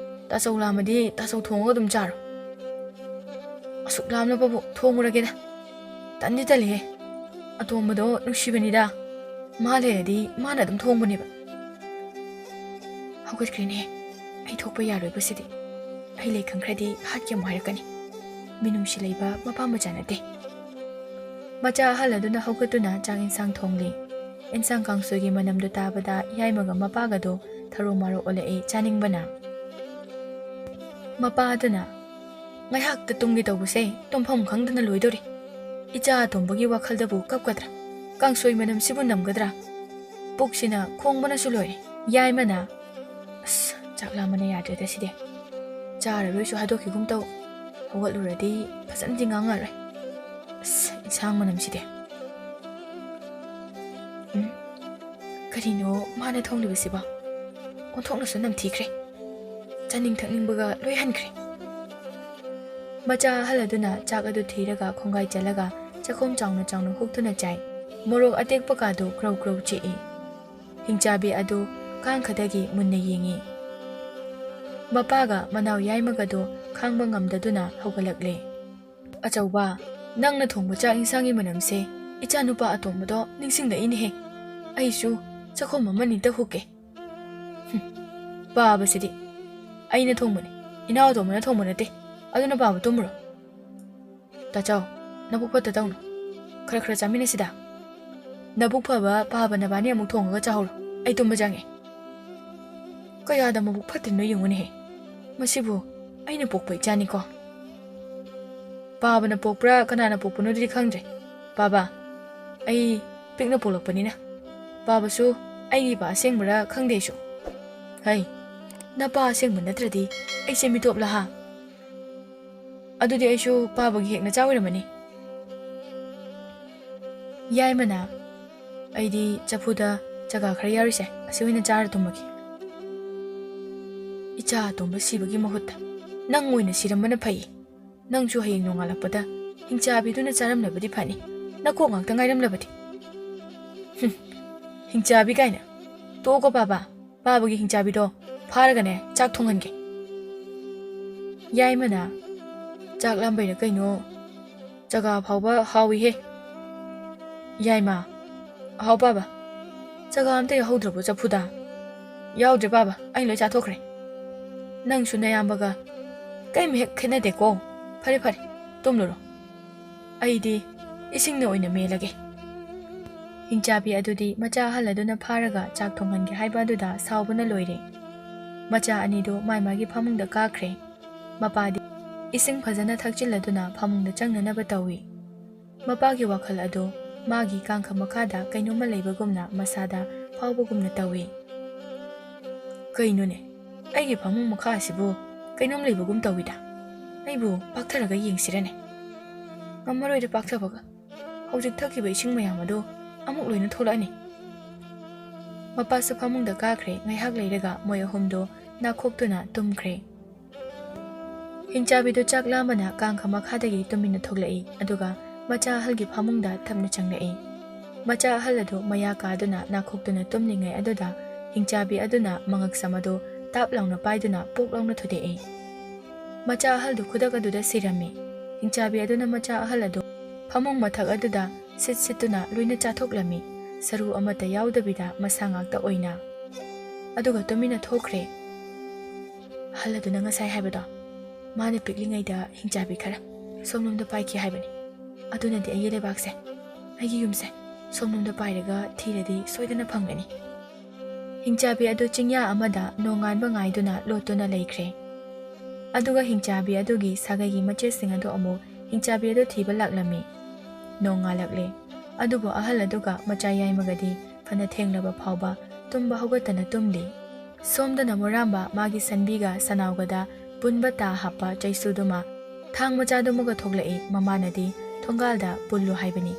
ꯇꯥꯆꯧ ꯂꯥꯝꯃꯗꯤ ꯇꯥꯆꯧ ꯊꯣꯡꯉꯒ ꯑꯗꯨꯝ ꯆꯥꯔꯣ꯫" "ꯑꯁꯨꯛ ꯂꯥꯝꯂꯕꯕꯨ ꯊꯣꯡꯉꯨꯔꯒꯦꯗ꯫ ꯇꯟꯗꯤ ꯇꯜꯂꯤꯍꯦ꯫ ꯑꯇꯣꯝꯕꯗꯣ ꯅꯨꯡꯁꯤꯕꯅꯤꯗ꯫ ꯃꯥ ꯂꯩꯔꯗꯤ ꯃꯥꯅ ꯑꯗꯨꯝ ꯊꯣꯡꯕꯅꯦꯕ꯫" ꯍꯧꯒꯠꯈ꯭ꯔꯦꯅꯦ꯫ ꯑꯩ ꯊꯣꯛꯄ ꯌꯥꯔꯣꯏꯕꯁꯤꯗꯤ꯫ ꯑꯩ ꯂꯩ ꯈꯪꯈ꯭ꯔꯗꯤ ꯍꯥꯠꯀꯦ ꯑꯃꯨꯛ ꯍꯥꯏꯔꯛꯀꯅꯤ꯫ ꯃꯤꯅꯨꯡꯁꯤ ꯂꯩꯕ ꯃꯄꯥ ꯃꯆꯥ ꯅꯠꯇꯦ꯫ ꯃꯆꯥ ꯑꯍꯜ ꯑꯗꯨꯅ ꯍꯧꯒꯠꯇꯨꯅ ꯆꯥꯛ ꯏꯟꯁꯥꯡ ꯊꯣꯡꯂꯤ꯫ ꯏꯟꯁꯥꯡ ꯀꯥꯡꯁꯣꯏꯒꯤ ꯃꯅꯝꯗꯨ ꯇꯥꯕꯗ ꯌꯥꯏꯃꯒ ꯃꯄꯥꯒꯗꯣ ꯊꯔꯣ ꯃꯥꯔꯣ ꯑꯣꯜꯂꯛꯏ ꯆꯥꯅꯤꯡꯕꯅ꯫ ꯃꯄꯥ ꯑꯗꯨꯅ, "ꯉꯥꯏꯍꯥꯛꯇ ꯇꯨꯝꯒꯦ ꯇꯧꯕꯁꯦ ꯇꯨꯝꯐꯝ ꯈꯪꯗꯅ ꯂꯣꯏꯗꯧꯔꯦ꯫ ꯏꯆꯥ ꯑꯇꯣꯝꯕꯒꯤ ꯋꯥꯈꯜꯗꯕꯨ ꯀꯞꯀꯗ꯭ꯔꯥ? ꯀꯥꯡꯁꯣꯏ ꯃꯅꯝꯁꯤꯕꯨ ꯅꯝꯒꯗ꯭ꯔꯥ? ꯄꯨꯛꯁꯤꯅ ꯈꯣꯡꯕꯅꯁꯨ ꯂꯣꯏꯔꯦ꯫" ꯌꯥꯏꯃꯅ, "ꯑꯁ, ꯆꯥꯛ ꯂꯥꯝꯕꯅ ꯌꯥꯗ꯭ꯔꯦꯗ ꯁꯤꯗꯤ꯫ ꯆꯥꯔꯔꯣꯏꯁꯨ ꯍꯥꯏꯗꯣꯛꯈꯤꯒꯨꯝ ꯇꯧ꯫ ꯍꯧꯒꯠꯂꯨꯔꯗꯤ ꯐꯖꯅꯗꯤ ꯉꯥꯡꯉꯔꯣꯏ꯫ ꯑꯁ, ꯏꯟꯁꯥꯡ ꯃꯅꯝꯁꯤꯗꯤ꯫ ꯎꯝ, ꯀꯔꯤꯅꯣ ꯃꯥꯅ ꯊꯣꯡꯂꯤꯕꯁꯤꯕꯣ? ꯑꯣꯟꯊꯣꯛꯅꯁꯨ ꯅꯝꯊꯤꯈ꯭ꯔꯦ꯫ ꯆꯥꯅꯤꯡ ꯊꯛꯅꯤꯡꯕꯒ ꯂꯣꯏ ꯍꯟꯈ꯭ꯔꯦ꯫" ꯃꯆꯥ ꯑꯍꯜ ꯑꯗꯨꯅ ꯆꯥꯛ ꯑꯗꯨ ꯊꯤꯔꯒ ꯈꯣꯡꯒꯥꯏ ꯆꯜꯂꯒ ꯆꯥꯛꯈꯣꯝ ꯆꯥꯎꯅ ꯆꯥꯎꯅ ꯍꯨꯛꯇꯨꯅ ꯆꯥꯏ꯫ ꯃꯣꯔꯣꯛ ꯑꯇꯦꯛꯄ ꯀꯥꯗꯨ ꯀ꯭ꯔꯧ ꯀ꯭ꯔꯧ ꯆꯤꯛꯏ꯫ ꯍꯤꯡꯆꯥꯕꯤ ꯑꯗꯨ ꯀꯥꯡꯈꯗꯒꯤ ꯃꯨꯟꯅ ꯌꯦꯡꯏ꯫ ꯃꯄꯥꯒ ꯃꯅꯥꯎ ꯌꯥꯏꯃꯒꯗꯨ ꯈꯥꯡꯕ ꯉꯝꯗꯗꯨꯅ ꯍꯧꯒꯠꯂꯛꯂꯦ꯫ "ꯑꯆꯧꯕ, ꯅꯪꯅ ꯊꯣꯡꯕ ꯆꯥꯛ ꯏꯟꯁꯥꯡꯒꯤ ꯃꯅꯝꯁꯦ ꯏꯆꯥꯅꯨꯄꯥ ꯑꯇꯣꯝꯕꯗꯣ ꯅꯤꯡꯁꯤꯡꯂꯛꯏꯅꯦꯍꯦ꯫ ꯑꯩꯁꯨ ꯆꯥꯛꯈꯣꯝ ꯑꯃꯅꯤꯇ ꯍꯨꯛꯀꯦ꯫" "ꯍꯨꯝ, ꯄꯥꯕꯁꯤꯗꯤ꯫ ꯑꯩꯅ ꯊꯣꯡꯕꯅꯤ, ꯏꯅꯥꯎ ꯑꯇꯣꯝꯕꯅ ꯊꯣꯡꯕ ꯅꯠꯇꯦ꯫ ꯑꯗꯨꯅ ꯄꯥꯕ ꯇꯨꯝꯃꯨꯔꯣ꯫" "ꯇꯥꯆꯧ, ꯅꯕꯨꯛ ꯐꯠꯇ ꯇꯧꯅꯨ꯫ ꯈꯔ ꯈꯔ ꯆꯥꯃꯤꯟꯅꯁꯤꯗ꯫ ꯅꯕꯨꯛ ꯐꯕ ꯄꯥꯕ ꯅꯕꯥꯅꯤ ꯑꯃꯨꯛ ꯊꯣꯡꯉꯒ ꯆꯥꯍꯧꯔꯣ꯫ ꯑꯩ ꯇꯨꯝꯕ ꯆꯪꯉꯦ꯫" ꯀꯌꯥꯗ ꯃꯕꯨꯛ ꯐꯠꯇ꯭ꯔꯤꯅꯣ ꯌꯦꯡꯉꯨꯅꯦꯍꯦ꯫ ꯃꯁꯤꯕꯨ ꯑꯩꯅ ꯄꯣꯛꯄ ꯏꯆꯥꯅꯤꯀꯣ꯫ ꯄꯥꯕꯅ ꯄꯣꯛꯄ꯭ꯔꯥ ꯀꯅꯥꯅ ꯄꯣꯛꯄꯅꯣꯗꯨꯗꯤ ꯈꯪꯗ꯭ꯔꯦ꯫ ꯄꯥꯕ, ꯑꯩ ꯄꯤꯛꯅ ꯄꯣꯛꯂꯛꯄꯅꯤꯅ ꯄꯥꯕꯁꯨ ꯑꯩꯒꯤ ꯏꯄꯥ ꯑꯁꯦꯡꯕꯔꯥ ꯈꯪꯗꯦ ꯑꯩꯁꯨ꯫ ꯍꯩ, ꯅꯄꯥ ꯑꯁꯦꯡꯕ ꯅꯠꯇ꯭ꯔꯗꯤ ꯑꯩꯁꯦ ꯃꯤꯇꯣꯞꯂ ꯍꯥ? ꯑꯗꯨꯗꯤ ꯑꯩꯁꯨ ꯄꯥꯕꯒꯤ ꯍꯦꯛ ꯅꯆꯥ ꯑꯣꯏꯔꯝꯃꯅꯤ꯫ ꯌꯥꯏꯃꯅ, "ꯑꯩꯗꯤ ꯆꯐꯨꯗ ꯆꯒꯥ ꯈꯔ ꯌꯥꯎꯔꯤꯁꯦ, ꯑꯁꯤ ꯑꯣꯏꯅ ꯆꯥꯔ ꯇꯨꯝꯃꯒꯦ꯫ ꯏꯆꯥ ꯑꯇꯣꯝꯕ ꯁꯤꯕꯒꯤ ꯃꯍꯨꯠꯇ ꯅꯪ ꯑꯣꯏꯅ ꯁꯤꯔꯝꯕꯅ ꯐꯩ꯫ ꯅꯪꯁꯨ ꯍꯌꯦꯡ ꯅꯣꯡꯉꯥꯜꯂꯛꯄꯗ ꯍꯤꯡꯆꯥꯕꯤꯗꯨꯅ ꯆꯥꯔꯝꯂꯕꯗꯤ ꯐꯅꯤ, ꯅꯀꯣꯛ ꯉꯥꯛꯇ ꯉꯥꯏꯔꯝꯂꯕꯗꯤ꯫" "ꯍꯨꯝ, ꯍꯤꯡꯆꯥꯕꯤ ꯀꯥꯏꯅ꯫ ꯇꯣꯛꯑꯣꯀꯣ ꯄꯥꯕ, ꯄꯥꯕꯒꯤ ꯍꯤꯡꯆꯥꯕꯤꯗꯣ ꯐꯥꯔꯒꯅꯦ ꯆꯥꯛ ꯊꯣꯡꯍꯟꯒꯦ꯫" ꯌꯥꯏꯃꯅ, "ꯆꯥꯛ ꯂꯥꯝꯕꯩꯔ ꯀꯩꯅꯣ, ꯆꯒꯥ ꯐꯥꯎꯕ ꯍꯥꯎꯏꯍꯦ꯫" "ꯌꯥꯏꯃ, ꯑꯍꯥꯎ ꯄꯥꯕ, ꯆꯒꯥ ꯑꯝꯇ ꯌꯥꯎꯍꯧꯗ꯭ꯔꯕꯣ ꯆꯐꯨꯗ?" "ꯌꯥꯎꯗ꯭ꯔꯦ ꯄꯥꯕ, ꯑꯩ ꯂꯣꯏ ꯆꯥꯊꯣꯛꯈ꯭ꯔꯦ꯫" "ꯅꯪꯁꯨ ꯅꯌꯥꯝꯕꯒ ꯀꯩꯝ ꯍꯦꯛ ꯈꯦꯠꯅꯗꯦꯀꯣ꯫ ꯐꯔꯦ ꯐꯔꯦ, ꯇꯨꯝꯂꯨꯔꯣ꯫ ꯑꯩꯗꯤ ꯏꯁꯤꯡꯅ ꯑꯣꯏꯅ ꯃꯦꯜꯂꯒꯦ꯫" ꯍꯤꯡꯆꯥꯕꯤ ꯑꯗꯨꯗꯤ ꯃꯆꯥ ꯑꯍꯜ ꯑꯗꯨꯅ ꯐꯥꯔꯒ ꯆꯥꯛ ꯊꯣꯡꯍꯟꯒꯦ ꯍꯥꯏꯕ ꯑꯗꯨꯗ ꯁꯥꯎꯕꯅ ꯂꯣꯏꯔꯦ꯫ ꯃꯆꯥ ꯑꯅꯤꯗꯨ ꯃꯥꯏ ꯃꯥꯒꯤ ꯐꯃꯨꯡꯗ ꯀꯥꯈ꯭ꯔꯦ꯫ ꯃꯄꯥꯗꯤ ꯏꯁꯤꯡ ꯐꯖꯅ ꯊꯛꯆꯤꯜꯂꯗꯨꯅ ꯐꯃꯨꯡꯗ ꯆꯪꯅꯅꯕ ꯇꯧꯏ꯫ ꯃꯄꯥꯒꯤ ꯋꯥꯈꯜ ꯑꯗꯨ ꯃꯥꯒꯤ ꯀꯥꯡꯈ ꯃꯈꯥꯗ ꯀꯩꯅꯣꯝꯃ ꯂꯩꯕꯒꯨꯝꯅ ꯃꯁꯥꯗ ꯐꯥꯎꯕꯒꯨꯝꯅ ꯇꯧꯏ꯫ "ꯀꯩꯅꯣꯅꯦ, ꯑꯩꯒꯤ ꯐꯃꯨꯡ ꯃꯈꯥ ꯑꯁꯤꯕꯨ ꯀꯩꯅꯣꯝ ꯂꯩꯕꯒꯨꯝ ꯇꯧꯏꯗ꯫ ꯑꯩꯕꯨ ꯄꯥꯛꯊꯔꯒ ꯌꯦꯡꯁꯤꯔꯅꯦ? ꯉꯝꯃꯔꯣꯏꯗ ꯄꯥꯛꯊꯕꯒ꯫ ꯍꯧꯖꯤꯛ ꯊꯛꯈꯤꯕ ꯏꯁꯤꯡ ꯃꯌꯥꯝ ꯑꯗꯨ ꯑꯃꯨꯛ ꯂꯣꯏꯅ ꯊꯣꯛꯂꯛꯑꯅꯤ꯫" ꯃꯄꯥꯁꯨ ꯐꯃꯨꯡꯗ ꯀꯥꯈ꯭ꯔꯦ꯫ ꯉꯥꯏꯍꯥꯛ ꯂꯩꯔꯒ ꯃꯣꯏ ꯑꯍꯨꯝꯗꯣ ꯅꯥꯈꯣꯛꯇꯨꯅ ꯇꯨꯝꯈ꯭ꯔꯦ꯫ ꯍꯤꯡꯆꯥꯕꯤꯗꯨ ꯆꯥꯛ ꯂꯥꯝꯕꯅ ꯀꯥꯡꯈ ꯃꯈꯥꯗꯒꯤ ꯇꯨꯃꯤꯟꯅ ꯊꯣꯛꯂꯛꯏ, ꯑꯗꯨꯒ ꯃꯆꯥ ꯑꯍꯜꯒꯤ ꯐꯃꯨꯡꯗ ꯇꯞꯅ ꯆꯪꯂꯛꯏ꯫ ꯃꯆꯥ ꯑꯍꯜ ꯑꯗꯨ ꯃꯌꯥ ꯀꯥꯗꯨꯅ ꯅꯥꯈꯣꯛꯇꯨꯅ ꯇꯨꯝꯂꯤꯉꯩ ꯑꯗꯨꯗ ꯍꯤꯡꯆꯥꯕꯤ ꯑꯗꯨꯅ ꯃꯉꯛꯁꯝ ꯑꯗꯨ ꯇꯥꯞ ꯂꯥꯎꯅ ꯄꯥꯏꯗꯨꯅ ꯄꯣꯛ ꯂꯥꯎꯅ ꯊꯨꯗꯦꯛꯏ꯫ ꯃꯆꯥ ꯑꯍꯜꯗꯨ ꯈꯨꯗꯛ ꯑꯗꯨꯗ ꯁꯤꯔꯝꯃꯤ꯫ ꯍꯤꯡꯆꯥꯕꯤ ꯑꯗꯨꯅ ꯃꯆꯥ ꯑꯍꯜ ꯑꯗꯨ ꯐꯃꯨꯡ ꯃꯊꯛ ꯑꯗꯨꯗ ꯁꯤꯠ ꯁꯤꯠꯇꯨꯅ ꯂꯣꯏꯅ ꯆꯥꯊꯣꯛꯂꯝꯃꯤ꯫ ꯁꯔꯨ ꯑꯃꯠꯇ ꯌꯥꯎꯗꯕꯤꯗ ꯃꯁꯥ ꯉꯥꯛꯇ ꯑꯣꯏꯅ꯫ ꯑꯗꯨꯒ ꯇꯨꯃꯤꯟꯅ ꯊꯣꯛꯈ꯭ꯔꯦ꯫ ꯑꯍꯜ ꯑꯗꯨꯅ ꯉꯁꯥꯏ ꯍꯥꯏꯕꯗꯣ, ꯃꯥꯅ ꯄꯤꯛꯂꯤꯉꯩꯗ ꯍꯤꯡꯆꯥꯕꯤ ꯈꯔ ꯁꯣꯝꯂꯣꯝꯗ ꯄꯥꯏꯈꯤ ꯍꯥꯏꯕꯅꯤ꯫ ꯑꯗꯨꯅꯗꯤ ꯑꯩꯒꯤ ꯂꯩꯕꯥꯛꯁꯦ, ꯑꯩꯒꯤ ꯌꯨꯝꯁꯦ ꯁꯣꯝꯂꯣꯝꯗ ꯄꯥꯏꯔꯒ ꯊꯤꯔꯗꯤ ꯁꯣꯏꯗꯅ ꯐꯪꯒꯅꯤ꯫ ꯍꯤꯡꯆꯥꯕꯤ ꯑꯗꯨ ꯆꯤꯡꯌꯥ ꯑꯃꯗ ꯅꯣꯡꯉꯥꯟꯕ ꯉꯥꯏꯗꯨꯅ ꯂꯣꯠꯇꯨꯅ ꯂꯩꯈ꯭ꯔꯦ꯫ ꯑꯗꯨꯒ ꯍꯤꯡꯆꯥꯕꯤ ꯑꯗꯨꯒꯤ ꯁꯥꯒꯩꯒꯤ ꯃꯆꯦꯁꯤꯡ ꯑꯗꯨ ꯑꯃꯨꯛ ꯍꯤꯡꯆꯥꯕꯤ ꯑꯗꯨ ꯊꯤꯕ ꯂꯥꯛꯂꯝꯃꯤ꯫ ꯅꯣꯡꯉꯥꯜꯂꯛꯂꯦ꯫ ꯑꯗꯨꯕꯨ ꯑꯍꯜ ꯑꯗꯨꯒ ꯃꯆꯥ ꯌꯥꯏꯃꯒꯗꯤ ꯐꯅ ꯊꯦꯡꯂꯕ ꯐꯥꯎꯕ ꯇꯨꯝꯕ ꯍꯧꯒꯠꯇꯅ ꯇꯨꯝꯂꯤ꯫ ꯁꯣꯝꯗꯅ ꯃꯣꯔꯥꯝꯕ ꯃꯥꯒꯤ ꯁꯟꯕꯤꯒ ꯁꯅꯥꯎꯒꯗ ꯄꯨꯟꯕ ꯇꯥ ꯍꯥꯞꯄ ꯆꯩꯁꯨꯗꯨꯃ ꯊꯥꯡ ꯃꯆꯥꯗꯨꯃꯒ ꯊꯣꯛꯂꯛꯏ꯫ ꯃꯃꯥꯅꯗꯤ ꯊꯣꯡꯒꯥꯜꯗ ꯄꯨꯜꯂꯨ ꯍꯥꯏꯕꯅꯤ꯫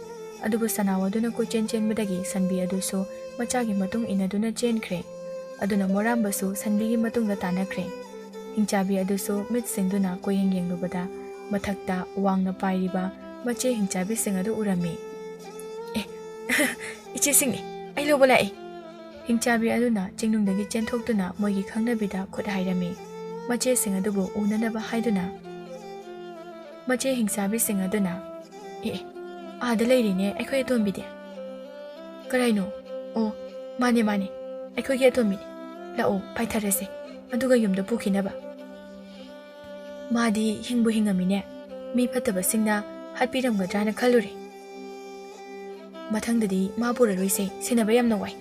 ꯑꯗꯨꯕꯨ ꯁꯅꯥꯎ ꯑꯗꯨꯅ ꯀꯣꯏꯆꯦꯟ ꯆꯦꯟꯕꯗꯒꯤ ꯁꯟꯕꯤ ꯑꯗꯨꯁꯨ ꯃꯆꯥꯒꯤ ꯃꯇꯨꯡ ꯏꯟꯅꯗꯨꯅ ꯆꯦꯟꯈ꯭ꯔꯦ꯫ ꯑꯗꯨꯅ ꯃꯣꯔꯥꯝꯕꯁꯨ ꯁꯟꯕꯤꯒꯤ ꯃꯇꯨꯡꯗ ꯇꯥꯟꯅꯈ꯭ꯔꯦ꯫ ꯍꯤꯡꯆꯥꯕꯤ ꯑꯗꯨꯁꯨ ꯃꯤꯠ ꯁꯤꯡꯗꯨꯅ ꯀꯣꯏꯌꯦꯡ ꯌꯦꯡꯂꯨꯕꯗ ꯃꯊꯛꯇ ꯋꯥꯡꯅ ꯄꯥꯏꯔꯤꯕ ꯃꯆꯦ ꯍꯤꯡꯆꯥꯕꯤꯁꯤꯡ ꯑꯗꯨ ꯎꯔꯝꯃꯤ꯫ "ꯑꯦ, ꯏꯆꯦꯁꯤꯡꯅꯤ, ꯑꯩ ꯂꯧꯕ ꯂꯥꯛꯏ!" ꯍꯤꯡꯆꯥꯕꯤ ꯑꯗꯨꯅ ꯆꯤꯡꯅꯨꯡꯗꯒꯤ ꯆꯦꯟꯊꯣꯛꯇꯨꯅ ꯃꯣꯏꯒꯤ ꯈꯪꯅꯕꯤꯗ ꯈꯨꯠ ꯍꯥꯏꯔꯝꯃꯤ꯫ ꯃꯆꯦꯁꯤꯡ ꯑꯗꯨꯕꯨ ꯎꯅꯅꯕ ꯍꯥꯏꯗꯨꯅ ꯃꯆꯦ ꯍꯤꯡꯆꯥꯕꯤꯁꯤꯡ ꯑꯗꯨꯅ, "ꯑꯦ, ꯑꯦ, ꯑꯥꯗ ꯂꯩꯔꯤꯅꯦ ꯑꯩꯈꯣꯏ ꯑꯇꯣꯝꯕꯤꯗꯤ!" "ꯀꯔꯥꯏꯅꯣ? ꯑꯣ, ꯃꯥꯅꯦ, ꯃꯥꯅꯦ, ꯑꯩꯈꯣꯏꯒꯤ ꯑꯇꯣꯝꯕꯤꯅꯤ꯫ ꯂꯥꯛꯑꯣ, ꯄꯥꯏꯊꯔꯁꯦ, ꯑꯗꯨꯒ ꯌꯨꯝꯗ ꯄꯨꯈꯤꯅꯕ꯫ ꯃꯥꯗꯤ ꯍꯤꯡꯕꯨ ꯍꯤꯡꯉꯝꯃꯤꯅꯦ, ꯃꯤ ꯐꯠꯇꯕꯁꯤꯡꯅ ꯍꯥꯠꯄꯤꯔꯝꯒꯗ꯭ꯔꯥꯅ ꯈꯜꯂꯨꯔꯦ꯫ ꯃꯊꯪꯗꯗꯤ ꯃꯥ ꯄꯨꯔꯔꯣꯏꯁꯦ, ꯁꯦꯟꯅꯕ ꯌꯥꯝꯅ ꯋꯥꯏ꯫"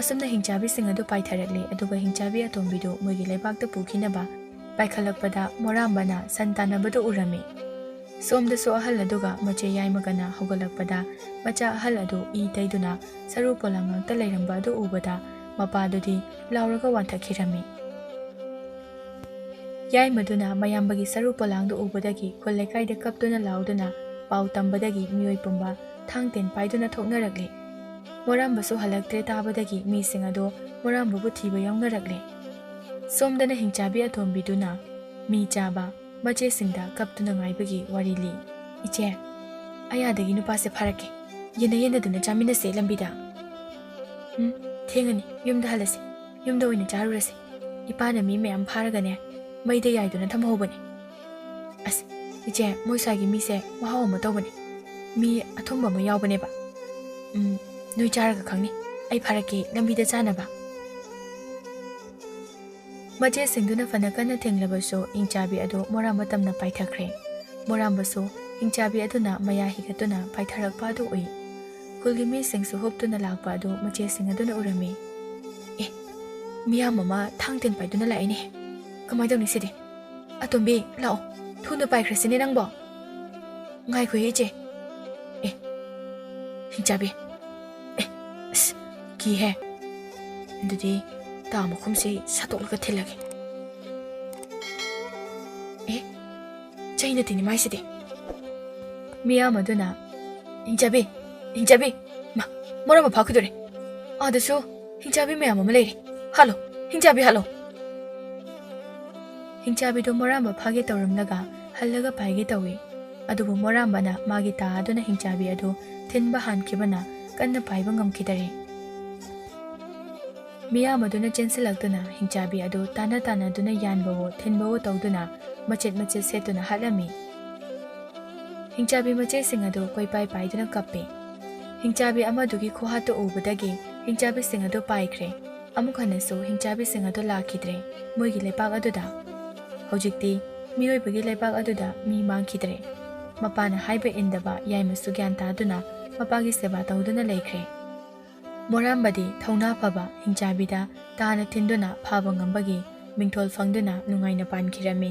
ꯑꯁꯨꯝꯅ ꯍꯤꯡꯆꯥꯕꯤꯁꯤꯡ ꯑꯗꯨ ꯄꯥꯏꯊꯔꯛꯂꯦ, ꯑꯗꯨꯒ ꯍꯤꯡꯆꯥꯕꯤ ꯑꯇꯣꯝꯕꯤꯗꯨ ꯃꯣꯏꯒꯤ ꯂꯩꯕꯥꯛꯇ ꯄꯨꯈꯤꯅꯕ ꯄꯥꯏꯈꯠꯂꯛꯄꯗ ꯃꯣꯔꯥꯝꯕꯅ ꯁꯟ ꯇꯥꯟꯅꯕꯗꯨ ꯎꯔꯝꯃꯤ꯫ ꯁꯣꯝꯗꯁꯨ ꯑꯍꯜ ꯑꯗꯨꯒ ꯃꯆꯦ ꯌꯥꯏꯃꯒꯅ ꯍꯧꯒꯠꯂꯛꯄꯗ ꯃꯆꯥ ꯑꯍꯜ ꯑꯗꯨ ꯏ ꯇꯩꯗꯨꯅ ꯁꯔꯨ ꯄꯣꯂꯥꯡ ꯉꯥꯛꯇ ꯂꯩꯔꯝꯕ ꯑꯗꯨ ꯎꯕꯗ ꯃꯄꯥꯗꯨꯗꯤ ꯂꯥꯎꯔꯒ ꯋꯥꯟꯊꯈꯤꯔꯝꯃꯤ꯫ ꯌꯥꯏꯃꯗꯨꯅ ꯃꯌꯥꯝꯕꯒꯤ ꯁꯔꯨ ꯄꯣꯂꯥꯡꯗꯨ ꯎꯕꯗꯒꯤ ꯈꯨꯜ ꯂꯩꯀꯥꯏꯗ ꯀꯞꯇꯨꯅ ꯂꯥꯎꯗꯨꯅ ꯄꯥꯎ ꯇꯝꯕꯗꯒꯤ ꯃꯤꯑꯣꯏ ꯄꯨꯝꯕ ꯊꯥꯡ ꯇꯦꯟ ꯄꯥꯏꯗꯨꯅ ꯊꯣꯛꯅꯔꯛꯂꯦ꯫ ꯃꯣꯔꯥꯝꯕꯁꯨ ꯍꯜꯂꯛꯇ꯭ꯔꯦ ꯇꯥꯕꯗꯒꯤ ꯃꯤꯁꯤꯡ ꯑꯗꯨ ꯃꯣꯔꯥꯝꯕꯕꯨ ꯊꯤꯕ ꯌꯥꯎꯅꯔꯛꯂꯦ꯫ ꯁꯣꯝꯗꯅ ꯍꯤꯡꯆꯥꯕꯤ ꯑꯇꯣꯝꯕꯤꯗꯨꯅ ꯃꯤ ꯆꯥꯕ ꯃꯆꯦꯁꯤꯡꯗ ꯀꯞꯇꯨꯅ ꯉꯥꯏꯕꯒꯤ ꯋꯥꯔꯤ ꯂꯤ꯫ "ꯏꯆꯦ, ꯑꯌꯥꯗꯒꯤ ꯅꯨꯄꯥꯁꯦ ꯐꯥꯔꯛꯀꯦ, ꯌꯦꯟꯅ ꯌꯦꯟꯅꯗꯨꯅ ꯆꯥꯃꯤꯟꯅꯁꯦ ꯂꯝꯕꯤꯗ꯫" "ꯎꯝ, ꯊꯦꯡꯉꯅꯤ, ꯌꯨꯝꯗ ꯍꯜꯂꯁꯤ, ꯌꯨꯝꯗ ꯑꯣꯏꯅ ꯆꯥꯔꯨꯔꯁꯤ, ꯏꯄꯥꯅ ꯃꯤ ꯃꯌꯥꯝ ꯐꯥꯔꯒꯅꯦ ꯃꯩꯗ ꯌꯥꯏꯗꯨꯅ ꯊꯝꯍꯧꯕꯅꯦ꯫ ꯑꯁ, ꯏꯆꯦ, ꯃꯣꯏ ꯁ꯭ꯋꯥꯏꯒꯤ ꯃꯤꯁꯦ ꯃꯍꯥꯎ ꯑꯃ ꯇꯧꯕꯅꯦ, ꯃꯤ ꯑꯊꯨꯝꯕ ꯑꯃ ꯌꯥꯎꯕꯅꯦꯕ꯫ ꯎꯝ, ꯅꯣꯏ ꯆꯥꯔꯒ ꯈꯪꯅꯤ, ꯑꯩ ꯐꯥꯔꯛꯀꯦ ꯂꯝꯕꯤꯗ ꯆꯥꯅꯕ꯫" ꯃꯆꯦꯁꯤꯡꯗꯨꯅ ꯐꯅ ꯀꯟꯅ ꯊꯦꯡꯂꯕꯁꯨ ꯍꯤꯡꯆꯥꯕꯤ ꯑꯗꯨ ꯃꯣꯔꯥꯝꯕ ꯇꯝꯅ ꯄꯥꯏꯊꯈ꯭ꯔꯦ꯫ ꯃꯣꯔꯥꯝꯕꯁꯨ ꯍꯤꯡꯆꯥꯕꯤ ꯑꯗꯨꯅ ꯃꯌꯥ ꯍꯤꯒꯠꯇꯨꯅ ꯄꯥꯏꯊꯔꯛꯄ ꯑꯗꯨ ꯎꯏ꯫ ꯈꯨꯜꯒꯤ ꯃꯤꯁꯤꯡꯁꯨ ꯍꯨꯞꯇꯨꯅ ꯂꯥꯛꯄ ꯑꯗꯨ ꯃꯆꯦꯁꯤꯡ ꯑꯗꯨꯅ ꯎꯔꯝꯃꯤ꯫ "ꯑꯦ, ꯃꯤꯌꯥꯝ ꯑꯃ ꯊꯥꯡ ꯇꯦꯟ ꯄꯥꯏꯗꯨꯅ ꯂꯥꯛꯏꯅꯦ꯫ ꯀꯃꯥꯏ ꯇꯧꯅꯤ ꯁꯤꯗꯤ? ꯑꯇꯣꯝꯕꯤ, ꯂꯥꯛꯑꯣ, ꯊꯨꯅ ꯄꯥꯏꯈ꯭ꯔꯁꯤꯅꯦ ꯅꯪꯕꯣ꯫" "ꯉꯥꯏꯈꯣꯍꯦ ꯏꯆꯦ꯫ ꯑꯦ, ꯍꯤꯡꯆꯥꯕꯤ꯫ ꯑꯦ, ꯑꯁ, ꯀꯤꯍꯦ꯫ ꯑꯗꯨꯗꯤ ꯇꯥ ꯃꯈꯨꯝꯁꯤ ꯁꯠꯇꯣꯛꯂꯒ ꯊꯤꯜꯂꯒꯦ꯫ ꯑꯦ, ꯆꯩꯅ ꯇꯤꯟꯅꯤ ꯃꯥꯏꯁꯤꯗꯤ꯫ ꯃꯤꯌꯥꯝ ꯑꯗꯨꯅ, "ꯍꯤꯡꯆꯥꯕꯤ, ꯍꯤꯡꯆꯥꯕꯤ, ꯃꯥ, ꯃꯣꯔꯥꯝꯕ ꯐꯥꯈꯤꯗꯣꯔꯦ꯫ ꯑꯥꯗꯁꯨ ꯍꯤꯡꯆꯥꯕꯤ ꯃꯌꯥꯝ ꯑꯃ ꯂꯩꯔꯤ꯫ ꯍꯥꯠꯂꯣ, ꯍꯤꯡꯆꯥꯕꯤ ꯍꯥꯠꯂꯣ!" ꯍꯤꯡꯆꯥꯕꯤꯗꯨ ꯃꯣꯔꯥꯝꯕ ꯐꯥꯒꯦ ꯇꯧꯔꯝꯂꯒ ꯍꯜꯂꯒ ꯄꯥꯏꯒꯦ ꯇꯧꯏ꯫ ꯑꯗꯨꯕꯨ ꯃꯣꯔꯥꯝꯕꯅ ꯃꯥꯒꯤ ꯇꯥ ꯑꯗꯨꯅ ꯍꯤꯡꯆꯥꯕꯤ ꯑꯗꯨ ꯊꯤꯟꯕ ꯍꯥꯟꯈꯤꯕꯅ ꯀꯟꯅ ꯄꯥꯏꯕ ꯉꯝꯈꯤꯗꯔꯦ꯫ ꯃꯤꯌꯥꯝ ꯑꯗꯨꯅ ꯆꯦꯟꯁꯤꯜꯂꯛꯇꯨꯅ ꯍꯤꯡꯆꯥꯕꯤ ꯑꯗꯨ ꯇꯥꯟꯅ ꯇꯥꯟꯅꯗꯨꯅ ꯌꯥꯟꯕꯋꯣ ꯊꯤꯟꯕꯋꯣ ꯇꯧꯗꯨꯅ ꯃꯆꯦꯠ ꯃꯆꯦꯠ ꯁꯦꯠꯇꯨꯅ ꯍꯥꯠꯂꯝꯃꯤ꯫ ꯍꯤꯡꯆꯥꯕꯤ ꯃꯆꯦꯁꯤꯡ ꯑꯗꯨ ꯀꯣꯏꯄꯥꯏ ꯄꯥꯏꯗꯨꯅ ꯀꯞꯄꯤ꯫ ꯍꯤꯡꯆꯥꯕꯤ ꯑꯃꯗꯨꯒꯤ ꯈꯨꯍꯥꯠꯇꯨ ꯎꯕꯗꯒꯤ ꯍꯤꯡꯆꯥꯕꯤꯁꯤꯡ ꯑꯗꯨ ꯄꯥꯏꯈ꯭ꯔꯦ꯫ ꯑꯃꯨꯛ ꯍꯟꯅꯁꯨ ꯍꯤꯡꯆꯥꯕꯤꯁꯤꯡ ꯑꯗꯨ ꯂꯥꯛꯈꯤꯗ꯭ꯔꯦ ꯃꯣꯏꯒꯤ ꯂꯩꯄꯥꯛ ꯑꯗꯨꯗ꯫ ꯍꯧꯖꯤꯛꯇꯤ ꯃꯤꯑꯣꯏꯕꯒꯤ ꯂꯩꯄꯥꯛ ꯑꯗꯨꯗ ꯃꯤ ꯃꯥꯡꯈꯤꯗ꯭ꯔꯦ꯫ ꯃꯄꯥꯅ ꯍꯥꯏꯕ ꯏꯟꯗꯕ ꯌꯥꯏꯃꯁꯨ ꯒ꯭ꯌꯥꯟ ꯇꯥꯗꯨꯅ ꯃꯄꯥꯒꯤ ꯁꯦꯕꯥ ꯇꯧꯗꯨꯅ ꯂꯩꯈ꯭ꯔꯦ꯫ ꯃꯣꯔꯥꯝꯕꯗꯤ ꯊꯧꯅꯥ ꯐꯕ ꯍꯤꯡꯆꯥꯕꯤꯗ ꯇꯥꯅ ꯊꯤꯟꯗꯨꯅ ꯐꯥꯕ ꯉꯝꯕꯒꯤ ꯃꯤꯡꯊꯣꯜ ꯐꯪꯗꯨꯅ ꯅꯨꯡꯉꯥꯏꯅ ꯄꯥꯟꯈꯤꯔꯝꯃꯤ꯫